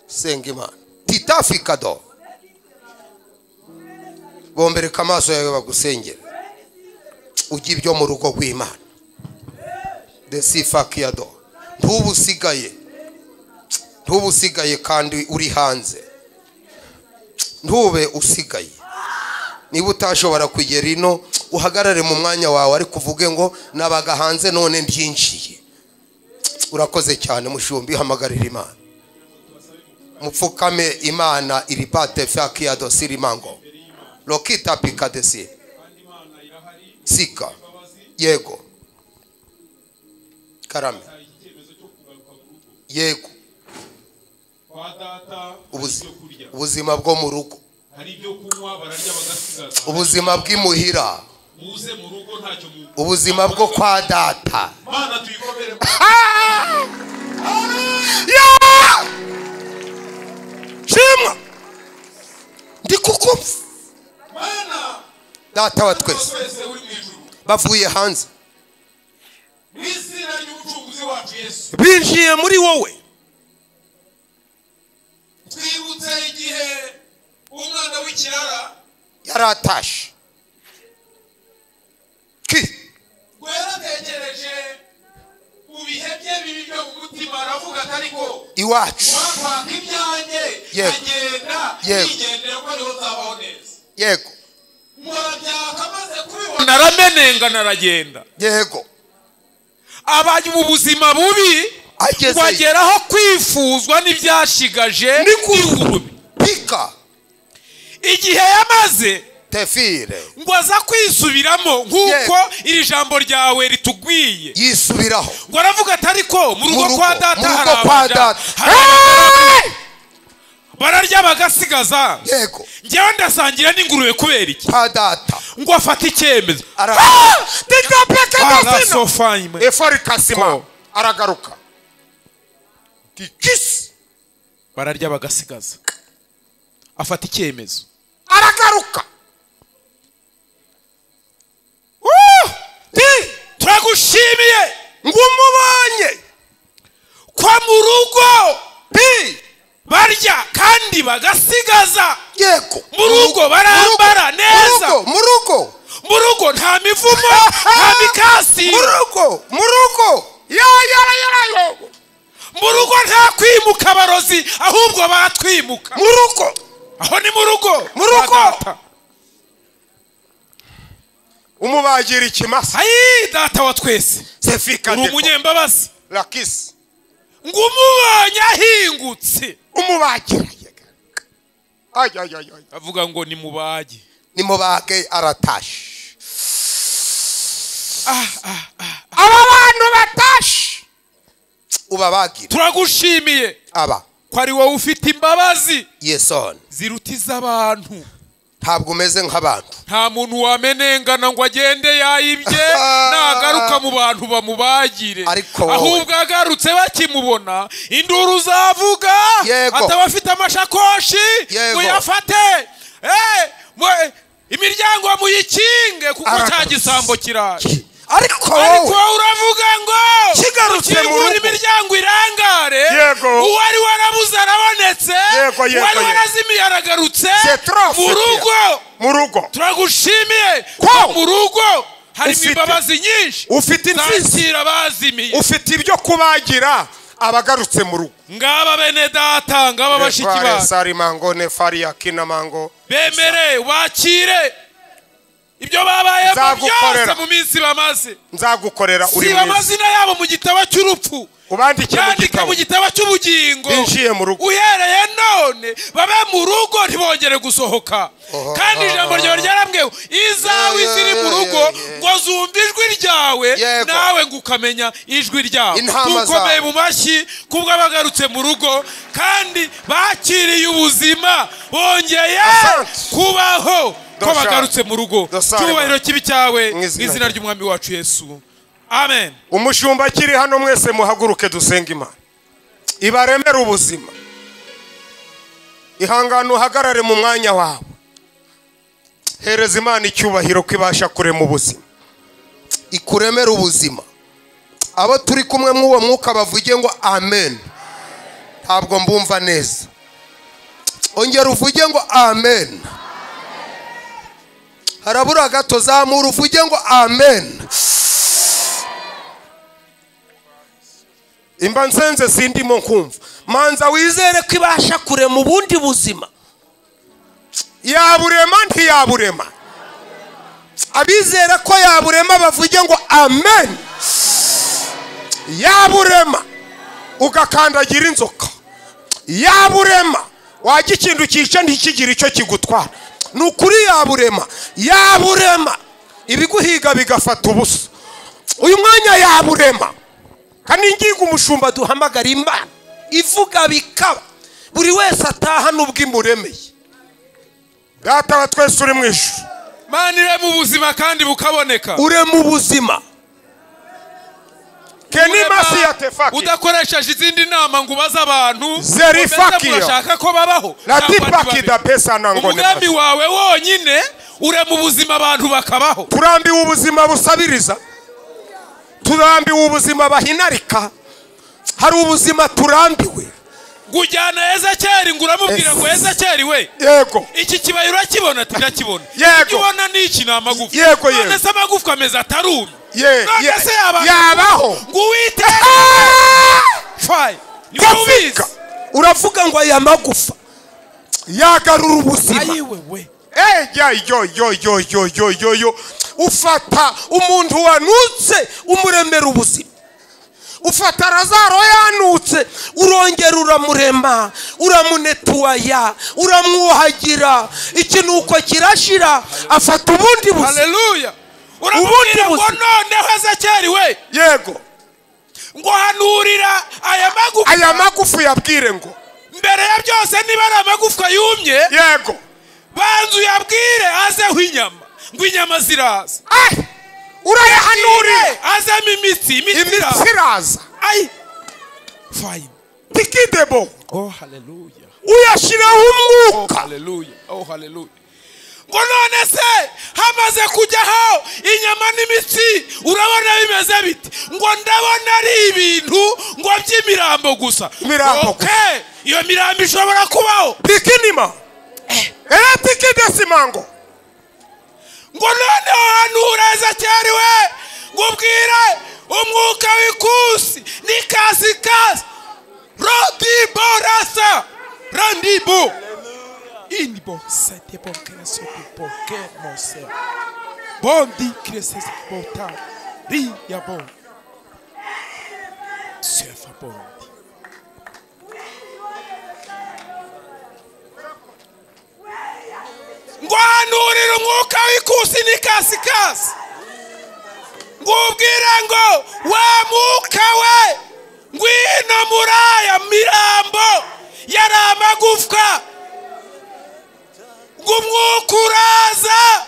senga Imana titafika do. Bombereka amaso yawe bagusengera. Ujye ibyo mu rugo rw'Imana. Desifakiado. Ntubusigaye. Ntubusigaye kandi uri hanze. Ntube usigaye. Niba utashobora kugera ino uhagarare mu mwanya wawe ariko uvuge ngo nabaga hanze none mbyinjiye. Urakoze cyane mushumbi, hamagarira Imana. Mupfukame Imana iripate fakiado sirimango. Lokita pikadesi. Sika. Yego. Karame. Yego. Ubuzima bwo mu rugo. Ubuzima bw'imuhira. Ubuzima bwo kwa data. Shimwa. Ndikukumva. Data wa twese bavuye hanze binjiye muri wowe. Twibutse igihe umwana w'ikirara yaratashe ki yaratekereje mu bihe bye bibi byo mu mutima, aravuga ati ariko iwacu wakwaka ibyanjye agenda yigendera ko ariho nzabaho neza. Yego. Naramenenga naragenda. Yego. Abaye mu buzima bubi bageraho kwifuzwa n'ibyashigaje n'ingurube. Pika. Igihe yamaze tefire ngo aza kwisubiramo nkuko iri jambo ryawe ritugwiye. Yisubiraho. Ngo aravuga ati ariko mu rugo kwa data hari bararya bagasigaza. Yego. Njyewe ndasangira n'ingurube kubera iki? Kwa data. Ngo afate icyemezo. Efori kasima aragaruka. Dikis. Bararya bagasigaza. Afata icyemezo. Aragaruka. Turagushimiye ngumubonye kwa mu rugo barya kandi bagasigaza. Yego. Mu rugo barambara neza. Mu rugo. Mu rugo nta mivumo, nta mikasi. Mu rugo, mu rugo. Ya ya ya. Mu rugo nta kwimuka abarozi ahubwo batwimuka. Mu rugo. Aho ni mu rugo. Mu rugo. Umubagira ikimasa. Ayi data wa twese. Sefika. Uri umunyembabazi. Lakisi. Ngumubonye ahingutse. Umubagira. Ay ay ay ay. Avuga ngo nimubage. Nimubage aratashe. Aba bantu batashe. Ubabagira. Turagushimiye. Aba. Ko ari wowe ufite imbabazi. Yeson. Zirutiza abantu. Ntabwo umeze nk'abantu. Nta muntu wamenengana ngo agende yayibye nagaruka mu bantu bamubagire. Ahubwo agarutse bakimubona induru zavuga atabafite amashakoshi muyafate. Imiryango muyikinge kuko cya gisambo kiraje. Ariko wowe uravuga ngo kigarutse mu rugo imiryango irangare. Uwari warabuze arabonetse, uwari warazimiye aragarutse. Mu rugo, mu rugo turagushimiye ko mu rugo harimo imbabazi nyinshi. Ufite insinzi bazimiye, ufite ibyo kubagira abagarutse mu rugo. Ngaba bene data, ngaba bashiki ba sari mango ne faria kina mango, bemere wakire. Ibyo babayemo byose mu minsi bamaze, nzagukorera uri mwiza. Siba amazina yabo mu gitabo cy'urupfu, ubandike mu gitabo cy'ubugingo. Binjiye mu rugo uhereye none, babe mu rugo ntibongere gusohoka. Kandi ijambo ryawe ryarambwiye, izawe ziri mu rugo ngo zumve ijwi ryawe, nawe ngo ukamenya ijwi ryawe. Tukomeye mu mashyi kubwo abagarutse mu rugo kandi bakiriye ubuzima, bongeye kubaho ko bagarutse mu rugo. Cyubahiro kibi cyawe mu izina ry'Umwami wacu Yesu, amen. Umushumba akiri hano, mwese muhaguruke dusenge Imana ibaremere ubuzima. Ihangane uhagarare mu mwanya wawe, hereza Imana icyubahiro ko ibasha kurema ubuzima, ikuremera ubuzima. Abo turi kumwe mw'uwo mwuka bavuge ngo amen. Ntabwo mbumva neza, ongera uvuge ngo amen. Harabura gato, zamura uvuge ngo amen. Imba nsenze sindimo nkumva. Manza wizere ko ibasha kurema ubundi buzima. Yaburema ntiyaburema. Abizera ko yaburema bavuge ngo amen. Yaburema ugakandagira inzoka. Yaburema wajya ikintu cyica ntikigira icyo kigutwara. Ni ukuri yaburema. Yaburema ibiguhiga bigafata ubusa. Uyu mwanya yaburema. Kandi ngingo umushumba duhamagara Imana ivuga bikaba, buri wese ataha nubwo imuremeye. Data wa twese uri mu ijuru, Mana irema ubuzima kandi bukaboneka. Urema ubuzima udakoresheje izindi nama ngo ubaze abantu zerifakio ko babaho. Umugambi wawe wonyine urema ubuzima abantu bakabaho. Turambiwe ubuzima busabiriza, turambiwe ubuzima bahinarika, hari ubuzima turambiwe. Gujyana Ezekiyeli ngo uramubwira ngo Ezekiyeli we, yego, iki kibaya urakibona? Ati ndakibona. Yego. Ubona n'iki? Ni amagufa. Yego, yego. None se amagufwa ameze atarumye? None se yabaho? Ngo Uwiteka niwe uravuga ngo aya magufa yagarura ubuzima. Ayiwe we. Yo yo yo yo yo yo yo. Ufata umuntu wanutse umuremera ubuzima. Ufata Lazaro yanutse urongera uramurema, uramunetuaya, uramwuhagira, ikinuko kirashira, afata ubundi buzima. Haleluya. Uramubwira ngo noneho Ezekiyeli we, yego, ngo hanurira aya magufa. Aya magufa yabwire ngo mbere ya byose niba ari amagufwa yumye, yego, banzu yabwire azeho inyama, ngo inyama ziraza. Urayahanurira azemo imitsi, imitsi iraza. Ay, fine. Tikidebo. Oh haleluya. Uyashiraho umwuka. Oh haleluya. Oh haleluya. Ngo none se hamaze kujyaho inyama n'imitsi, urabona bimeze biti? Ngo ndabona ari ibintu ngo by'imirambo gusa. Okay, iyo mirambo ishobora kubaho. Tikinima. Tikidesimango. Ngo noneho hanura Ezekiyeli we, ngo ubwire umwuka w'ikusi n'ikasikasi rodiborasa randibo inibo sete bokreso bokemose bondi kreses bota riya bon sefa bondi. Ngo hanurire umwuka w'ikusi n'ikasikasi, ngo ubwire ngo wa mwuka we ngwino muri aya mirambo yari amagufwa, ngo umwuka uraza,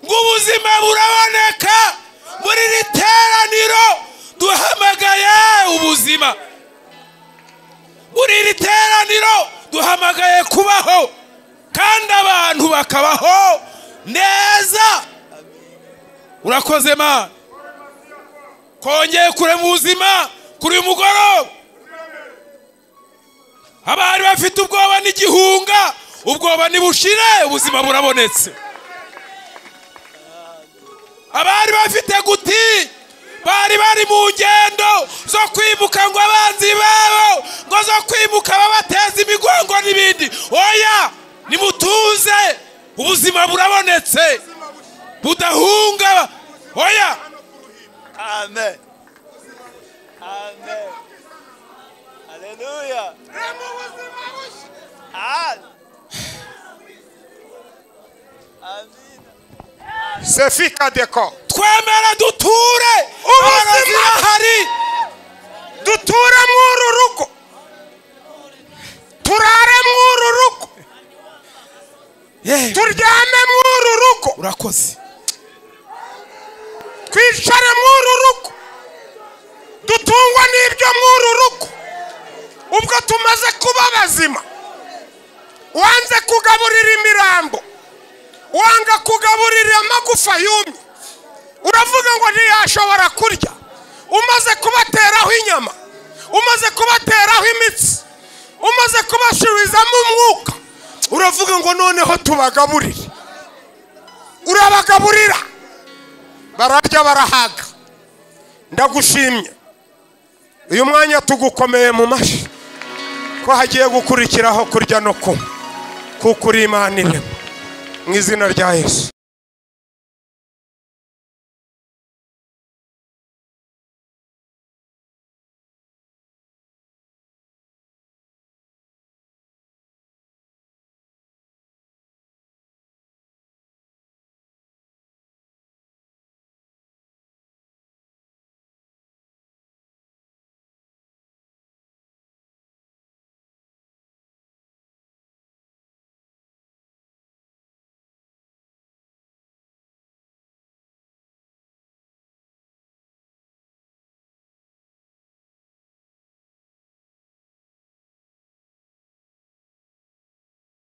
ngo ubuzima buraboneka. Muri iri teraniro duhamagaye ubuzima, muri iri teraniro duhamagaye kubaho, kandi abantu bakabaho neza. Urakoze Mana kongeye kurema ubuzima kuri uyu mugoroba. Abari bafite ubwoba n'igihunga, ubwoba nibushire, ubuzima burabonetse. Abari bafite guti, bari bari mu ngendo zo kwimuka ngo abanzi babo ngo zo kwimuka babateza imigongo n'ibindi, oya nimutuze, Ubuzima burabonetse budahunga. Oya. Amen. Amen. Hallelujah. Amen. Sefika deko. Twemere duture ubuzima hari, duture mw'uru rugo, turare mw'uru rugo, turyame mw'uru rugo, urakoze, twicare mw'uru rugo, dutungwa n'ibyo mw'uru rugo. Ubwo tumaze kuba bazima, wanze kugaburira imirambo, wanga kugaburira amagufa yumye, uravuga ngo ntiyashobora kurya. Umaze kubateraho inyama, umaze kubateraho imitsi, umaze kubasubizamo umwuka, uravuga ngo noneho tubagaburire. Urabagaburira, bararya barahaga. Ndagushimye uyu mwanya tugukomeye mu mashyi ko hagiye gukurikiraho kurya no kunywa, kuko uri Imana irema. Mu izina rya Yesu.